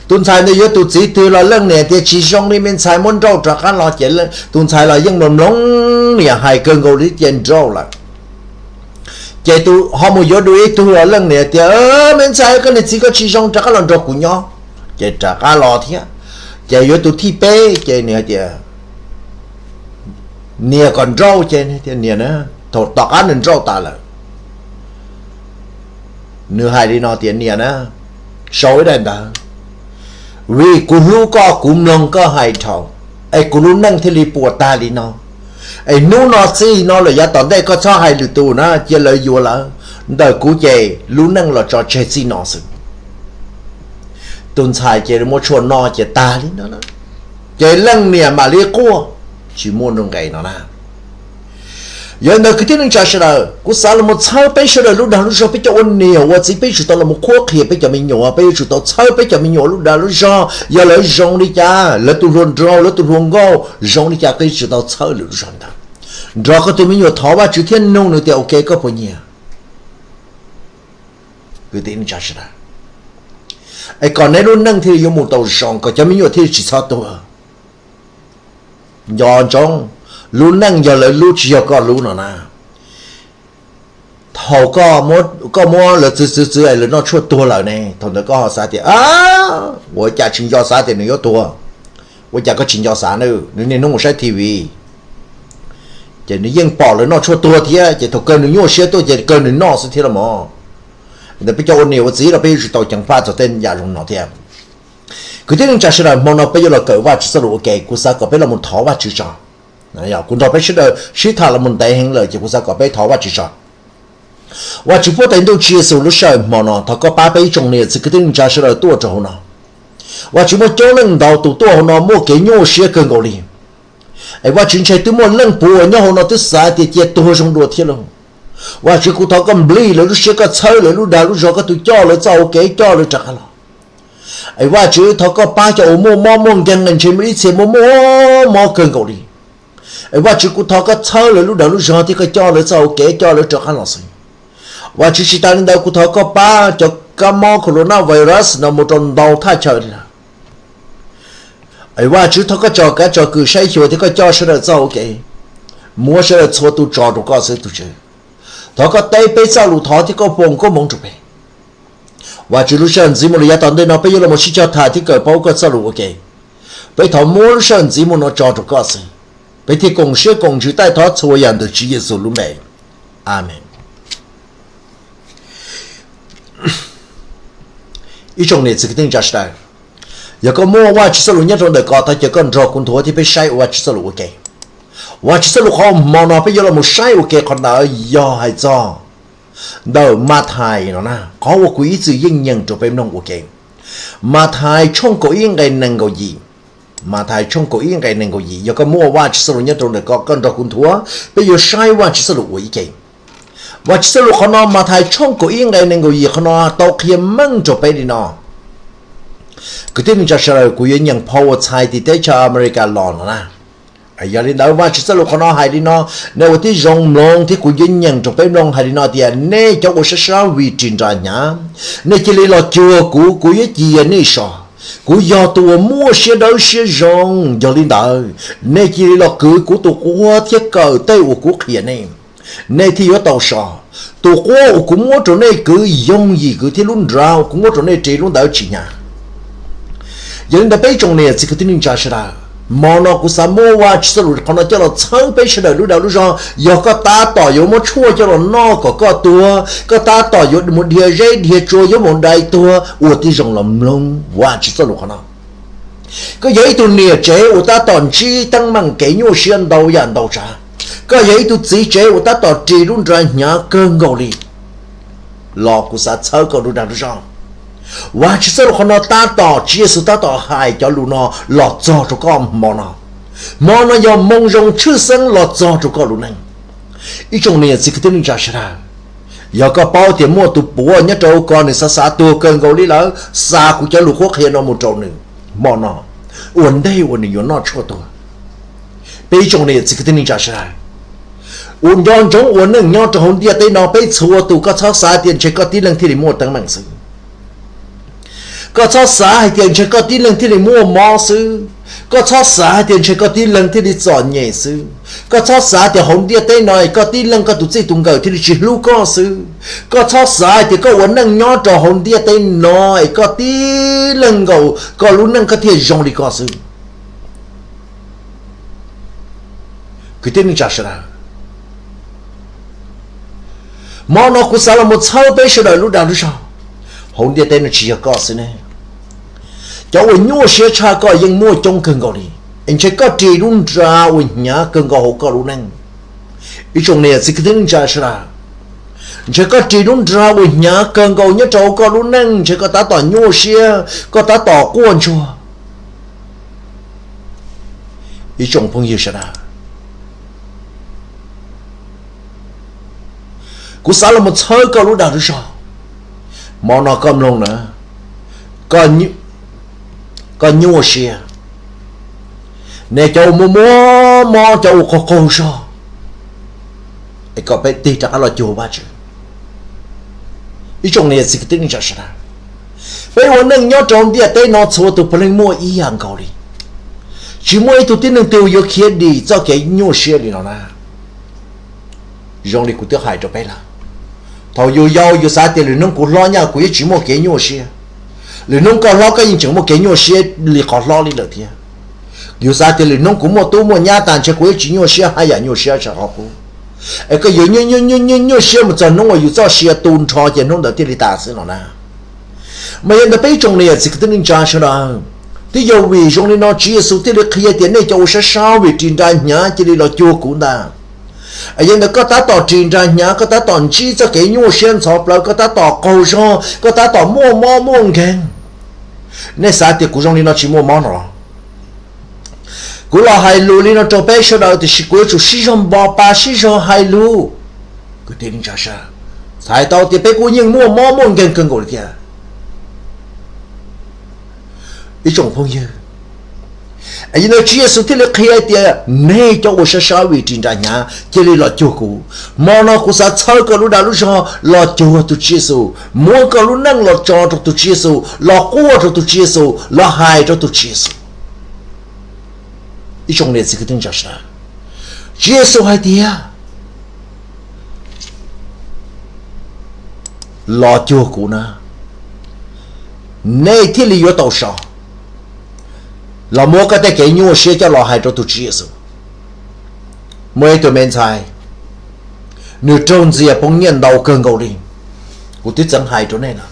Tus ntxhais ntawd yuav tus txiv twg los leej niam tias tsis zoo li me ntxhais, muab nrauj rov qab los ces tus ntxhais los yeej mloog mloog niam hais kawg nkaus li ces nrauj lawm. Ces tus ho mus yuav dua ib tug los leej niam tias me ntxhais, koj niag txiv koj tsis zoo, rov qab los nrog kuv nyob. Ces rov qab los thiab. Ces yuav tus thib peb ces nws hais tias niam kom nrauj ces niam na, thaum tom qab nws nrauj tas lawm, nws hais li no tias niam na, sau ib daim ntawv, Vim kuv hlub koj, kuv mloog koj hais dhau, es kuv lub neej thiaj li puas tag li no. Es hnub no txij no lawm yav tom ntej koj txhob hais lwm tus na, cia lawv yuav lawv, ntawm kuv ces lub neej los tso tseg txij no xwb. Tus ntxhais ces muab tshuaj no ces tag li no, ces leej niam mam li quaj, tsis muaj nqe no na. Yog li ntawd kwv tij neej tsa sawv daws, kuv xav los mus txhawb peb sawv daws lub dag lub zog, peb cov ua niam ua txiv peb yuav tsum tau los mus qhuab qhia peb cov me nyuam, peb yuav tsum tau txhawb peb cov me nyuam lub dag lub zog, yog lawv zoo li cas, lawv tus hluas nraug lawv tus hluas nkauj zoo li cas koj yuav tsum tau txhawb lawv lub zog ntawd. Nrog koj tus me nyuam thov Vajtswv thiab nug nws tias ua ke koj puas nyiam. Kwv tij neej tsa sawv daws, es kom neb lub neej thiaj li yuav mus tau zoo, kom cov me nyuam thiaj li tsis txhob tuag. Nco ntsoov, lub neej yog lawv lub tsis yog koj lub no na. Thaum koj muab lawv txwv txwv txwv es lawv noj tshuaj tuag lawm ne, thaum ntawd koj ho xav tias, ua cas tsis nco xav tias nws yuav tuag? Ua cas koj tsis nco xav na? Nws niaj hnub mus saib T V, ces nws yeej pom lawv noj tshuaj tuag thiab, ces thaum kawg nws nyuaj siab tuaj ces kawg nws noj xwb thiab los mas. Ntawd peb cov ua niam ua txiv los peb yuav tsum tau ceev faj txog tej yam zoo no thiab. Kwv tij neej tsa sawv daws, hmo no peb yuav los kawm Vajtswv txoj lus ua ke, kuv xav kom peb los mus thov Vajtswv tso. Kuv nrog peb sawv daws sib tham los mus ntev heev lawm ces kuv xav kom peb thov Vajtswv tso. Vajtswv puab tais ntuj Tswv Yexus lub sij hawm hmo no thov koj pab peb ib tsoom niam txiv kwv tij neej tsa sawv daws tuaj rau hauv no. Vajtswv muaj coob leej ntau tus tuaj hauv no muaj kev nyuaj siab kawg nkaus li. Es Vajtswv ntshe twb muaj leej puav uas nyob hauv no twb xav tias cia tuag zoo dua thiab lauj. Vajtswv kuv thov koj nplij lawv lub siab, koj txhawb lawv lub dag lub zog, koj tus coj lawv txoj hau kev coj lawv rov qab los. Es Vajtswv thov koj pab cov uas muaj mob muaj nkeeg, ntshe muaj ib txhia muaj mob mob kawg nkaus li. Es Vajtswv kuv thov koj txhawb lawv lub dag lub zog thiab koj coj lawv txoj hau kev coj lawv rov qab los xwb. Vajtswv tsis tas li ntawd kuv thov koj pab cov kab mob corona virus no mus rau ntau thaj chaw li lawm. Es Vajtswv thov koj tso kav tso kws saib xyuas thiab koj coj sawv daws txoj hau kev, muab sawv daws txhua tus tso rau koj xwb tus Tswv. Thov koj teb peb txoj lus thov thiab koj foom koob hmoov rau peb. Vajtswv lub sij hawm ntxiv mus lawm yav tom ntej no peb yuav los mus sib cog tham thiab kawm paub koj txoj lus ua ke. Peb thov muab lub sij hawm ntxiv mus no tso rau koj xwb, peb thiaj koom siab koom ntsws taij thov txhua yam ntawm Tswv Yexus lub npe. Amees. Ib tsoom niam txiv kwv tij neej tsa sawv daws, yog koj muaj Vajtswv txoj lus nyob rau ntawm koj, thov caw koj nrog kuv nthuav thiab peb saib Vajtswv txoj lus ua ke. Vajtswv txoj lus qhov hmo no peb yuav los mus saib ua ke qhov ntawd yog hais txog ntawm Mathais no na, qhov uas kuv ib txwm yeej nyeem rau peb mloog ua ke. Mathais tshooj kaum ib nqe nees nkaum yim. Mathais tshooj kaum ib nqe nees nkaum yim, yog koj muaj Vajtswv txoj lus nyob rau ntawm koj, koj nrog kuv nthuav peb yuav saib Vajtswv txoj lus ua ib ke. Vajtswv txoj lus qhov no, Mathais tshooj kaum ib nqe nees nkaum yim qhov no tau qhia meej rau peb li no. Kwv tij neej tsa sawv daws, kuv yuav nyeem phau uas txhais tim teb chaws Amelikas los no na. Yog li ntawd Vajtswv txoj lus qhov no hais li no, nej ua tib zoo mloog thiab kuv yuav nyeem rau peb mloog hais li no tias, nej cov uas sab sab vim ris nra hnyav, nej cia li los cuag kuv, kuv yuav cia nej so. Kuv yog tus uas muaj siab dawb siab zoo, yog li ntawd nej cia li los kwv kuv tus quab thiab kawm tej uas kuv qhia nej, nej thiaj yuav tau so. Tus quab uas kuv muab rau nej kwv yooj yim kwv thiab lub nra uas kuv muab rau nej ris lub ntawd tsis hnyav. Yog li ntawd peb tsoom niam txiv kwv tij neej tsa sawv daws, hmo no kuv xav muab Vajtswv txoj lus qhov no coj los txhawb peb sawv daws lub dag lub zog. Yog koj tab tom yuav muab tshuaj coj los noj kom koj tuag, koj tab tom yuav mus dhia zeb dhia tsua yuav mus dai tuag, ua tib zoo los mloog Vajtswv txoj lus qhov no. Koj yog ib tug niam tsev uas tab tom ntsib teeb meem kev nyuaj siab ntau yam ntau tsav, koj yog ib tug txiv tsev uas tab tom ris lub nra hnyav kawg nkaus li, los kuv xav txhawb koj lub dag lub zog. Vajtswv txoj lus qhov no tab tom, Tswv Yexus tab tom hais cov lus no los txog rau koj hmo no. Hmo no yog moo zoo tshwj xeeb los txog rau koj lub neej. Ib tsoom niam txiv kwv tij neej tsa sawv daws, yog koj paub tias muaj tus puav nyob rau koj, nws xav xav tuag kawg nkaus li lawm, xa kuv cov lus qhuab qhia no mus rau nws hmo no, ua ntej uas nws yuav noj tshuaj tuag. Peb ib tsoom niam txiv kwv tij neej tsa sawv daws, ua nco ntsoov ua neej nyob rau hauv ntiaj teb no peb txhua tus, koj txhob xav tias ntshe koj tib leeg thiaj li muaj teeb meem xwb. Koj txhob xav hais tias ntshe koj tib leeg thiaj li muaj mob xwb. Koj txhob xav hais tias ntshe koj tib leeg thiaj li txom nyem xwb. Koj txhob xav tias hauv ntiaj teb no koj tib leeg koj tus txij tus nkawm thiaj li tsis hlub koj xwb. Koj txhob xav hais tias koj ua neej nyob rau hauv ntiaj teb no es koj tib leeg nkaus koj lub neej koj thiaj zoo li koj xwb. Kwv tij neej tsa sawv daws, hmo no kuv xav los mus txhawb peb sawv daws lub dag lub zog. Hauv ntiaj teb no tsis yog koj xwb ne. Cov uas nyuaj siab tshaj koj yeej muaj coob kawg nkaus li, es ntshe koj ris lub nra uas hnyav kawg nkaus hauv koj lub neej. Ib tsoom niam txiv kwv tij neej tsa sawv daws, ntshe koj ris lub nra uas hnyav kawg nkaus nyob rau hauv koj lub neej, ntshe koj tab tom nyuaj siab, koj tab tom quaj ntsuag. Ib tsoom phooj ywg sawv daws, kuv xav los mus txhawb koj lub dag lub zog. Hmo no koj mloog na, koj nyuaj siab, nej cov uas muaj muaj mob, cov uas qaug qaug zog, es kom peb tig rov qab los cuag Vajtswv. Ib tsoom niam txiv kwv tij neej tsa sawv daws, peb ua neej nyob rau ntiaj teb no txhua tus puav leej muaj ib yam nkaus li. Tsis muaj ib tug tib neeg twg yuav khiav dim txoj kev nyuaj siab li no na. Zoo li kuv twb hais rau peb lawm, thaum yus yau yus xav tias lwm hnub kuv hlob nyaj kuv yeej tsis muaj kev nyuaj siab. Lwm hnub koj hlob koj yeej tseem muaj kev nyuaj siab li qhov hlob li lawm thiab. Yus xav tias lwm hnub kuv muaj tub muaj nyab tas ntshe kuv yeej tsis nyuaj siab haj yam nyuaj siab tshaj qhov qub. Es koj yuav nyuaj nyuaj nyuaj nyuaj siab mus txog hnub uas yus txoj sia tu nrho ces hnub ntawd thiaj li tas xwb no na. Mas yog ntawd peb ib tsoom niam txiv kwv tij neej tsa sawv daws, twb yog vim zoo li no Tswv Yexus thiaj li qhia tias nej cov uas sab sab vim ris nra hnyav cia li los cuag kuv ntag. Yog ntawd koj tab tom ris nra hnyav, koj tab tom ntsib txoj kev nyuaj siab ntxhov plawv, koj tab tom qaug zog, koj tab tom muaj mob muaj nkeeg, nej xav tias kuv zoo li no tsis muaj mob no los? Kuv los hais lus li no rau peb sawv daws tiam sis kuv yuav tsum sib zog npo pa sib zog hais lus. Kwv tij neej tsa sawv daws, txhais tau tias peb kuj yeej muaj mob muaj nkeeg kawg nkaus li thiab. Ib tsoom phooj ywg, yog li ntawd Tswv Yexus thiaj li qhia tias nej cov uas sab sab vim ris nra hnyav cia li los cuag kuv. Hmo no kuv xav txhawb koj lub dag lub zog los cuag tus Tswv Yexus, muab koj lub neej los tso rau tus Tswv Yexus, los quaj rau tus Tswv Yexus, los hais rau tus Tswv Yexus. Ib tsoom niam txiv kwv tij neej tsa sawv daws, Tswv Yexus hais tias, los cuag kuv na, nej thiaj li yuav tau so. Los muab koj tej kev nyuaj siab coj los hais rau tus Tswv Yexus. Muaj ib tug me ntxhais, nws raug ntxias poob nyiaj ntau kawg nkaus li. Kuv twb txeev hais rau nej na,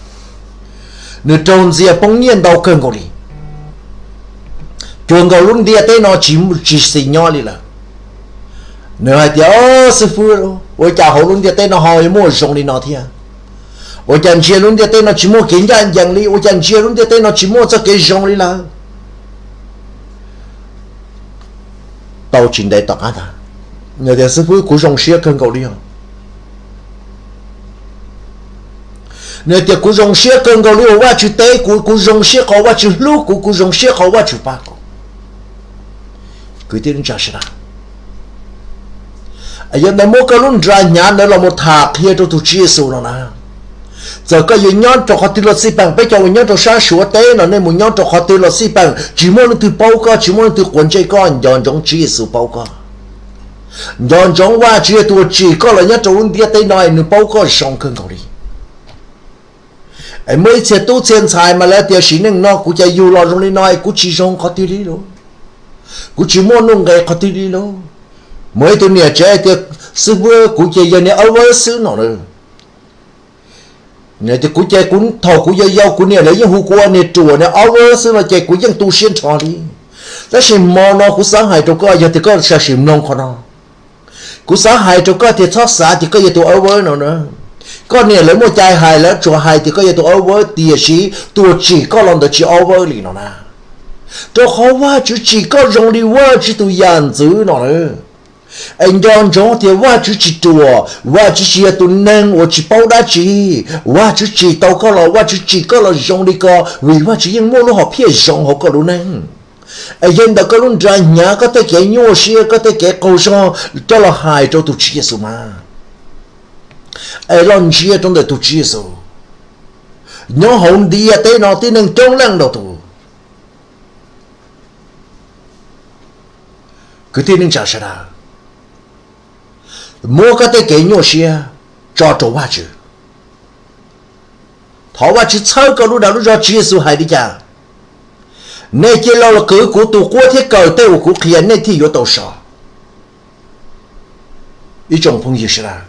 nws raug ntxias poob nyiaj ntau kawg nkaus li, cuag nkaus lub ntiaj teb no tsis, tsis xis nyob li lawm. Nws hais tias, Xib fwb, ua cas hauv lub ntiaj teb no ho yuav muaj zoo li no thiab? Ua cas ntsia lub ntiaj teb no tsis muaj kev ncaj ncees li? Ua cas ntsia lub ntiaj teb no tsis muaj txoj kev zoo li lawm? Tau tsis ntev tom qab ntag, nws tias, Xib fwb, kuv zoo siab kawg nkaus li os. Nws tias, Kuv zoo siab kawg nkaus li uas Vajtswv teb kuv, kuv zoo siab qhov Vajtswv hlub kuv, kuv zoo siab qhov Vajtswv pab kuv. Kwv tij neej tsa sawv daws, yog ntawd muab koj lub nra hnyav ntawd los mus tham qhia rau tus Tswv Yexus no na. Txawm koj yuav nyob rau qhov twg los xij peem, peb cov uas nyob rau sab Suav teb no nej mus nyob rau qhov twg los xij peem, tsis muaj leej twg paub koj, tsis muaj leej twg quav ntsej koj, nco ntsoov Tswv Yexus paub koj. Nco ntsoov Vajtswv yog tus uas tsim koj los nyob rau lub ntiaj teb no, nws paub koj zoo kawg nkaus li. Es muaj ib txhia tub txhia ntxhais mas lawv tias, Sim neej no kuv cas yug los zoo li no es kuv tsis zoo qhov twg li lauj, kuv tsis muaj nuj nqes qhov twg li lauj. Muaj ib tug niam tsev tias, Xib fwb, kuv ces yog niag awb vawb xwb no na. Nws tias, Kuv ces kuv thaum kuv yau yau kuv niam lawv yeej hu kuv ua niag ruam niag awb vawb xwb no ces kuv yeej tu siab nrho li. Tab sis hmo no kuv xav hais rau koj, yog tias koj sam sim mloog qhov no, kuv xav hais rau koj tias txhob xav tias koj yog tus awb vawb no na. Koj niam lawv muaj cai hais, lawv tsuas hais tias koj yog tus awb vawb, tiam sis tus uas tsim koj los ntawd tsis awb vawb li no na. Rau qhov Vajtswv tsim koj zoo li Vajtswv tus yam ntxwv no na. Es nco ntsoov tias Vajtswv tsis ruam, Vajtswv tsis yog tus neeg uas tsis paub dab tsi. Vajtswv tsim tau koj los Vajtswv tsim koj los zoo li ko vim Vajtswv yeej muaj lub hom phiaj zoo hauv koj lub neej. Es yog ntawm koj lub nra hnyav, koj tej kev nyuaj siab, koj tej kev qaug zog coj los hais rau tus Tswv Yexus mas, es los ntsia rau ntawm tus Tswv Yexus. Nyob hauv ntiaj teb no tib neeg coob leej ntau tus. Kwv tij neej tsa sawv daws, muab koj tej kev nyuaj siab tso rau Vajtswv. Thov Vajtswv txhawb koj lub dag lub zog. Tswv Yexus hais li cas? Nej cia li los kwv kuv tus quab thiab kawm tej uas kuv qhia nej thiaj yuav tau so. Ib tsoom phooj ywg sawv daws,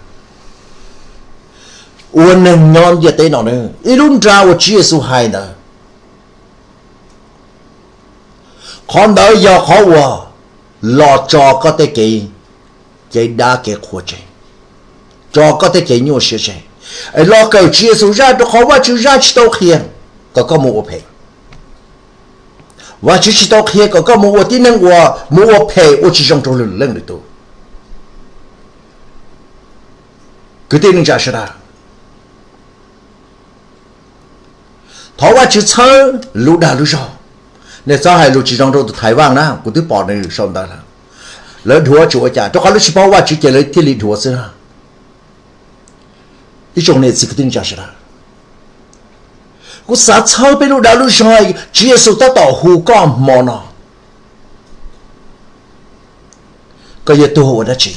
ua neeg nyob ntiaj teb no, ib lub nra uas Tswv Yexus hais ntawd, Qhov ntawd yog qhov uas los tso koj tej kev, kev dab kev qhua tseg, tso koj tej kev nyuaj siab tseg, es los kawm Tswv Yexus zaj, rau qhov Vajtswv zaj tsis tau qhia kom koj mus ua phem. Vajtswv tsis tau qhia kom koj mus ua tib neeg uas mus ua phem ua tsis zoo rau lwm leej lwm tus. Kwv tij neej tsa sawv daws, thov Vajtswv txhawb lub dag lub zog. Nej txhob hais lus tsis zoo rau tus Thaiv Vaj na, kuv twb pom nws sau ntawv lawm. Lawv dhuav tsis ua cas, rau qhov lawv tsis paub Vajtswv ces lawv thiaj li dhuav xwb. Ib tsoom niam txiv kwv tij neej tsa sawv daws, kuv xav txhawb peb lub dag lub zog. Tswv Yexus tab tom hu koj hmo no, koj yuav tuag ua dab tsi?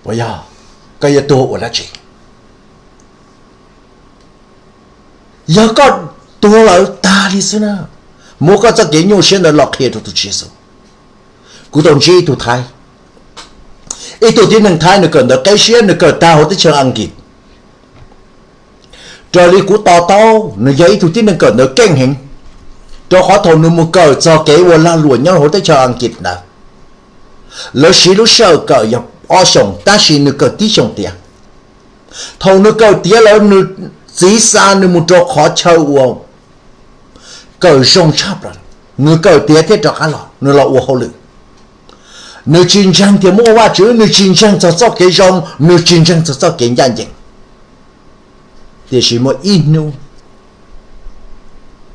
Puas yog? Koj yuav tuag ua dab tsi? Yog koj tuag lawm tag li xwb na, muab koj txoj kev nyuaj siab ntawd los qhia rau tus Tswv Yexus. Kuv tau ntsib ib tug Thaib, ib tug tib neeg Thaib, nws kawm ntawv qib siab, nws kawm tag hauv teb chaws Askiv. Raws li kuv to taub, nws yog ib tug tib neeg kawm ntawv keej heev, rau qhov thaum nws mus kawm txog kev ua lag luam nyob hauv teb chaws Askiv ntawd, lawv siv lub sij hawm kawm yog ob xyoos, tab sis nws kawm tib xyoos tiav. Thaum nws kawm tiav lawm, nws txiv xa nws mus rau qhov chaw uas kawm zoo tshaj plaws. Nws kawm tiav thiab rov qab los, nws los ua hauj lwm. Nws tsis ntseeg tias muaj Vajtswv, nws tsis ntseeg txog txoj kev zoo, nws tsis ntseeg txog txoj kev ncaj ncees. Tiam sis muaj ib hnub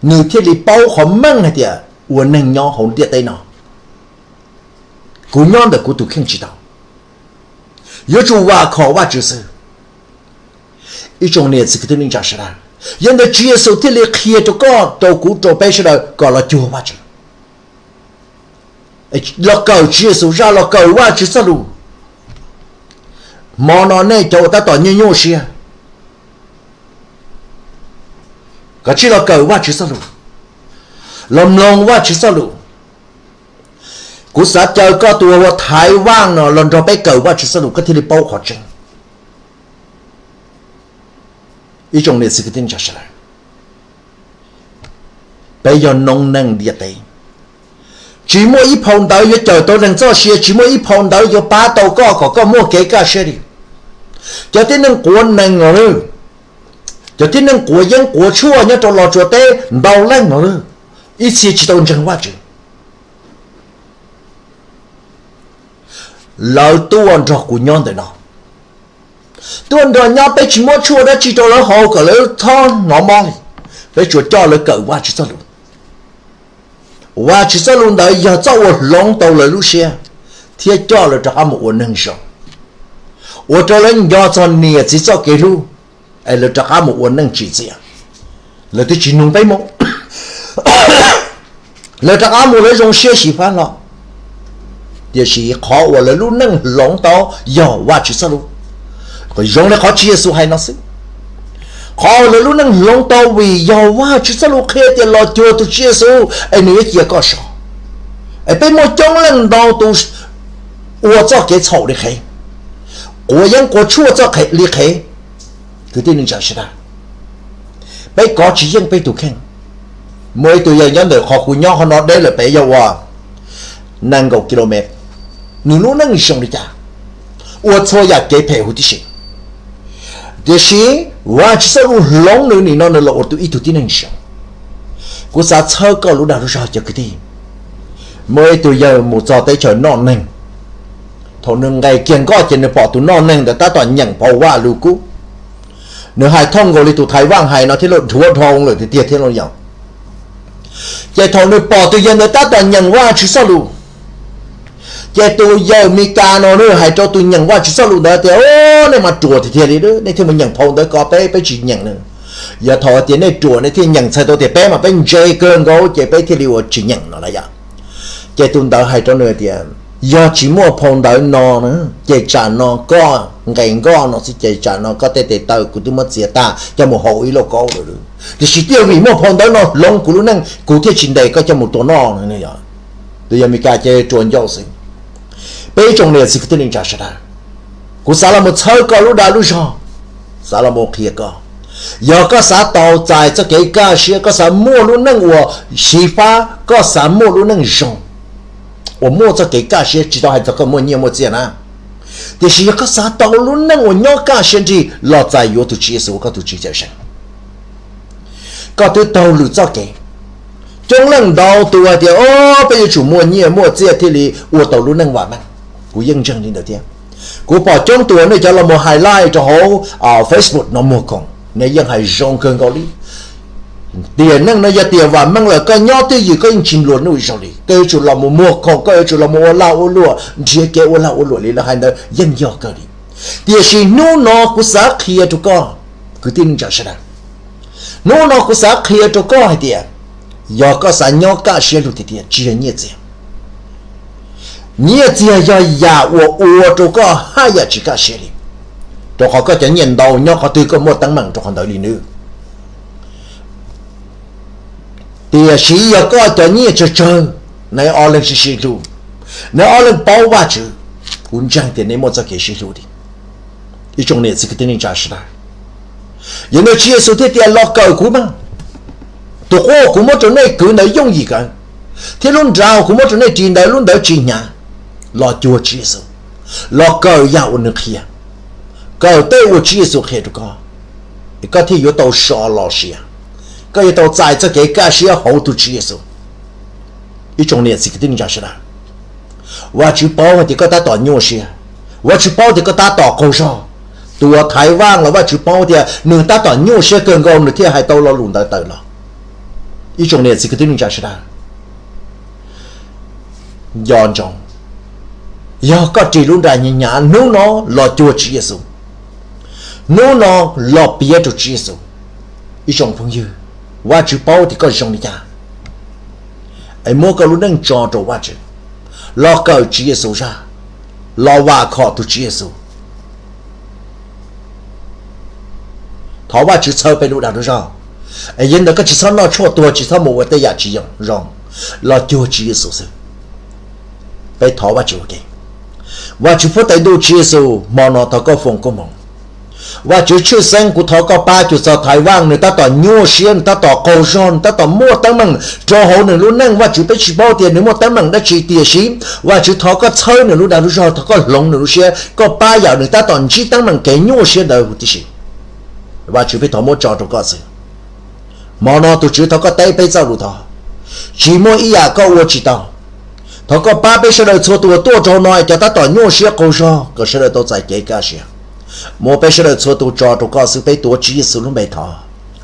nws thiaj li paub qhov meej hais tias ua neeg nyob hauv ntiaj teb no, kuv nyob ntawm kuv tus kheej tsis tau, yuav tsum vam khom Vajtswv xwb. Ib tsoom niam txiv kwv tij neej tsa sawv daws, yog ntawd Tswv Yexus thiaj li qhia rau koj, rau kuv, rau peb sawv daws kom los cuag Vajtswv, los kawm Tswv Yexus zaj, los kawm Vajtswv txoj lus. Hmo no nej cov uas tab tom nyuaj nyuaj siab, koj cia li los kawm Vajtswv txoj lus, los mloog Vajtswv txoj lus. Kuv xav caw koj tus uas hu ua Thaiv Vaj no los nrog peb kawm Vajtswv txoj lus, koj thiaj li paub qhov tseeb. Ib tsoom niam txiv kwv tij neej tsa sawv daws, peb yog noob neej ntiaj teb. Tsis muaj ib phau ntawv yuav cawm tau neeg txoj sia, tsis muaj ib phau ntawv yuav pab tau koj kom koj muaj kev kaj siab li. Cov tib neeg quav nees os, cov tib neeg quav yeeb quav tshuaj nyob rau Los Tsuas teb ntau leej os, ib txhia tsis tau ntseeg Vajtswv. Lawv tuaj nrog kuv nyob ntawm no, tuaj nrog nyob, peb tsis muab tshuaj dab tsi rau lawv haus kom lawv txhob hnov mob li. Peb tsuas coj lawv kawm Vajtswv txoj lus. Vajtswv txoj lus ntawd yog txoj uas hloov tau lawv lub siab thiab coj lawv rov qab mus ua neeg zoo, ua rau lawv nco txog niam txiv txoj kev hlub, es lawv rov qab mus ua neej tsim txiaj. Lawv twb tsis nug peb mus, lawv rov qab mus lawv zoo siab xyiv fab hlo. Tiam sis qhov uas lawv lub neej hloov tau yog Vajtswv txoj lus. Zoo li qhov Tswv Yexus hais no xwb. Qhov uas lawv lub neej hloov tau vim yog Vajtswv txoj lus qhia tias los cuag tus Tswv Yexus es nws yuav cia koj so. Es peb muaj coob leej ntau tus ua txoj kev txhaum li qhev, quav yeeb quav tshuaj txoj li qhev. Kwv tij neej tsa sawv daws, peb kov tsis yeej peb tus kheej. Muaj ib tug yawg nyob ntawm qhov kuv nyob qhov no deb lawm pem yog uas nees nkaum kilomev, nws lub neej zoo li cas, ua txhua yam kev phem huv tib si. Tiam sis Vajtswv txoj lus hloov nws, nim no nws los ua tus ib tug tib neeg zoo. Kuv xav txhawb koj lub dag lub zog cov kwv tij. Muaj ib tug yawg mus txog teb chaws noj neeg, thaum nws nqes kiag nkoj ces nws pom tus noj neeg ntawd tab tom nyeem phau Vaj Lug Kub. Nws hais thooj nkaus li tus Thaiv Vaj hais no thiab lauj, dhuav dhau lawm tiag tiag thiab lauj yom. Ces thaum nws pom tus yawg ntawd tab tom nyeem Vajtswv txoj lus, ces tus yawg Mes Kas no nws hais rau tus nyeem Vajtswv txoj lus ntawd tias, O, nej mas ruam tiag tiag li, nej thiaj mus nyeem phau ntawd ko, peb, peb tsis nyeem na. Yog thaum tias nej ruam nej thiaj nyeem txhais tau tias peb mas peb ntse kawg nkaus ces peb thiaj li ua tsis nyeem no na yom. Ces tus ntawd hais rau nws tias, Yog tsis muaj phau ntawv no, ces tsam no koj nqes nkoj no xwb ces tsam no koj tej tes taw kuv twb muab txiav tag coj mus haus ib lauj kaub lawm. Tiam sis twb yog vim muaj phau ntawv no hloov kuv lub neej kuv thiaj tsis ntes koj coj mus tua noj. Tus yawg Mes Kas ces ruam ncauj xwb. Peb ib tsoom niam txiv kwv tij neej tsa sawv daws, kuv xav los mus txhawb koj lub dag lub zog, xav los mus qhia koj. Yog koj xav tau txais txoj kev kaj siab, koj xav muaj lub neej uas xyiv fab, koj xav muaj lub neej zoo uas muaj txoj kev kaj siab, tsis tau hais txog koj muaj nyiaj muaj txiaj na, tiam sis yog koj xav tau lub neej uas nyob kaj siab nrig los txais yuav tus Tswv Yexus ua koj tus Tswv cawm seej, koj twb taug lwm txoj kev. Coob leej ntau tus hais tias, o, peb yuav tsum muaj nyiaj muaj txiaj thiaj li ua tau lub neej vam meej. Kuv yeej ntseeg li ntawd thiab. Kuv pom coob tus nej cov los mus highlight rau hauv Facebook no muag khoom, nej yeej hais zoo kawg nkaus li. Tiam neej no yog tiam vam meej lawm, koj nyob twj ywm koj yeej tsis nplua nuj ib zaug li. Koj yuav tsum los mus muag khoom, koj yuav tsum los mus ua lag ua luam, nrhiav kev ua lag ua luam li lawv hais ntawd yeej yog kawg li. Tiam sis hnub no kuv xav qhia rau koj, kwv tij neej tsa sawv daws, hnub no kuv xav qhia rau koj hais tias, yog koj xav nyob kaj siab lug tiag tiag, tsis yog nyiaj txiag. Nyiaj txiag yog yam uas ua rau koj haj yam tsis kaj siab li, rau qhov koj cov nyiaj ntau nyob qhov twg koj muaj teeb meem rau qhov ntawd li nawb. Tiam sis yog koj cov nyiaj tsawg tsawg, neb ob leeg sib sib hlub, neb ob leeg paub Vajtswv, kuv ntseeg tias neb muaj txoj kev sib hlub li. Ib tsoom niam txiv kwv tij neej tsa sawv daws, yog ntawd Tswv Yexus thiaj tias los kawm kuv mas, tus quab kuv muab rau nej kwv ntawd yooj yim kawg, thiab lub nra uas kuv muab rau nej ris ntawd lub ntawd tsis hnyav. Los cuag Tswv Yexus, los kawm yam uas nws qhia, kawm tej uas Tswv Yexus qhia rau koj, es koj thiaj yuav tau so los sia, koj yuav tau txais txoj kev kaj siab hauv tus Tswv Yexus. Ib tsoom niam txiv kwv tij neej tsa sawv daws, Vajtswv paub hais tias koj tab tom nyuaj siab, Vajtswv paub tias koj tab tom qaug zog. Tus uas Thaiv Vaj los Vajtswv paub tias nws tab tom nyuaj siab kawg nkaus nws thiaj hais tau lo lus ntawd tawm los. Ib tsoom niam txiv kwv tij neej tsa sawv daws, nco ntsoov, yog koj ris lub nra hnyav hnyav hnub no los cuag Tswv Yexus, hnub no los piav rau Tswv Yexus. Ib tsoom phooj ywg, Vajtswv paub tias koj zoo li cas, es muab koj lub neej tso rau Vajtswv, los kawm Tswv Yexus zaj, los vam khom tus Tswv Yexus. Thov Vajtswv txhawb peb lub dag lub zog, es yog ntawd koj tsis txhob noj tshuaj tuag, tsis txhob mus ua tej yam tsis zoo, los cuag Tswv Yexus xwb. Peb thov Vajtswv ua ke. Vajtswv Phuab Tais Ntuj Tswv Yexus, hmo no thov koj foom koob hmoov. Vajtswv tshwj xeeb, kuv thov koj pab cuag txog Thaiv Vaj, nws tab tom nyuaj siab, nws tab tom qaug zog, nws tab tom muaj teeb meem rau hauv nws lub neej. Vajtswv, peb tsis paub tias nws muaj teeb meem dab tsi, tiam sis Vajtswv thov koj txhawb nws lub dag lub zog, thov koj hloov nws lub siab, koj pab yam nws tab tom ntsib teeb meem kev nyuaj siab ntawd huv tib si. Vajtswv, peb thov muab tso rau koj xwb. Hmo no tus Tswv thov koj teb peb txoj lus thov, tsis muaj ib yam koj ua tsis tau. Thov koj pab peb sawv daws txhua tus uas tuaj rau hauv no es cov tab tom nyuaj siab qaug zog kom sawv daws tau txais kev kaj siab. Muab peb sawv daws txhua tus tso rau koj xwb, peb tuav Tswv Yexus lub npe thov.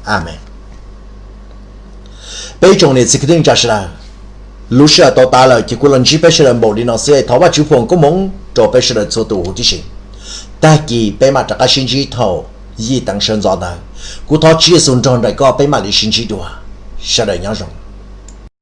Amees. Peb tsoom niam txiv kwv tij neej tsa sawv daws, lub sij hawm tau tas lawm ces kuv los ntsib peb sawv daws npaum li no xwb, thov Vajtswv foom koob hmoov rau peb sawv daws txhua tus huv tib si. Tag kis peb mam rov qab sib ntsib thaum yim teev sawv ntxov ntawd. Kuv thov Tswv Yexus nrog nraim koj, peb mam li sib ntsib dua. Sawv daws nyob zoo.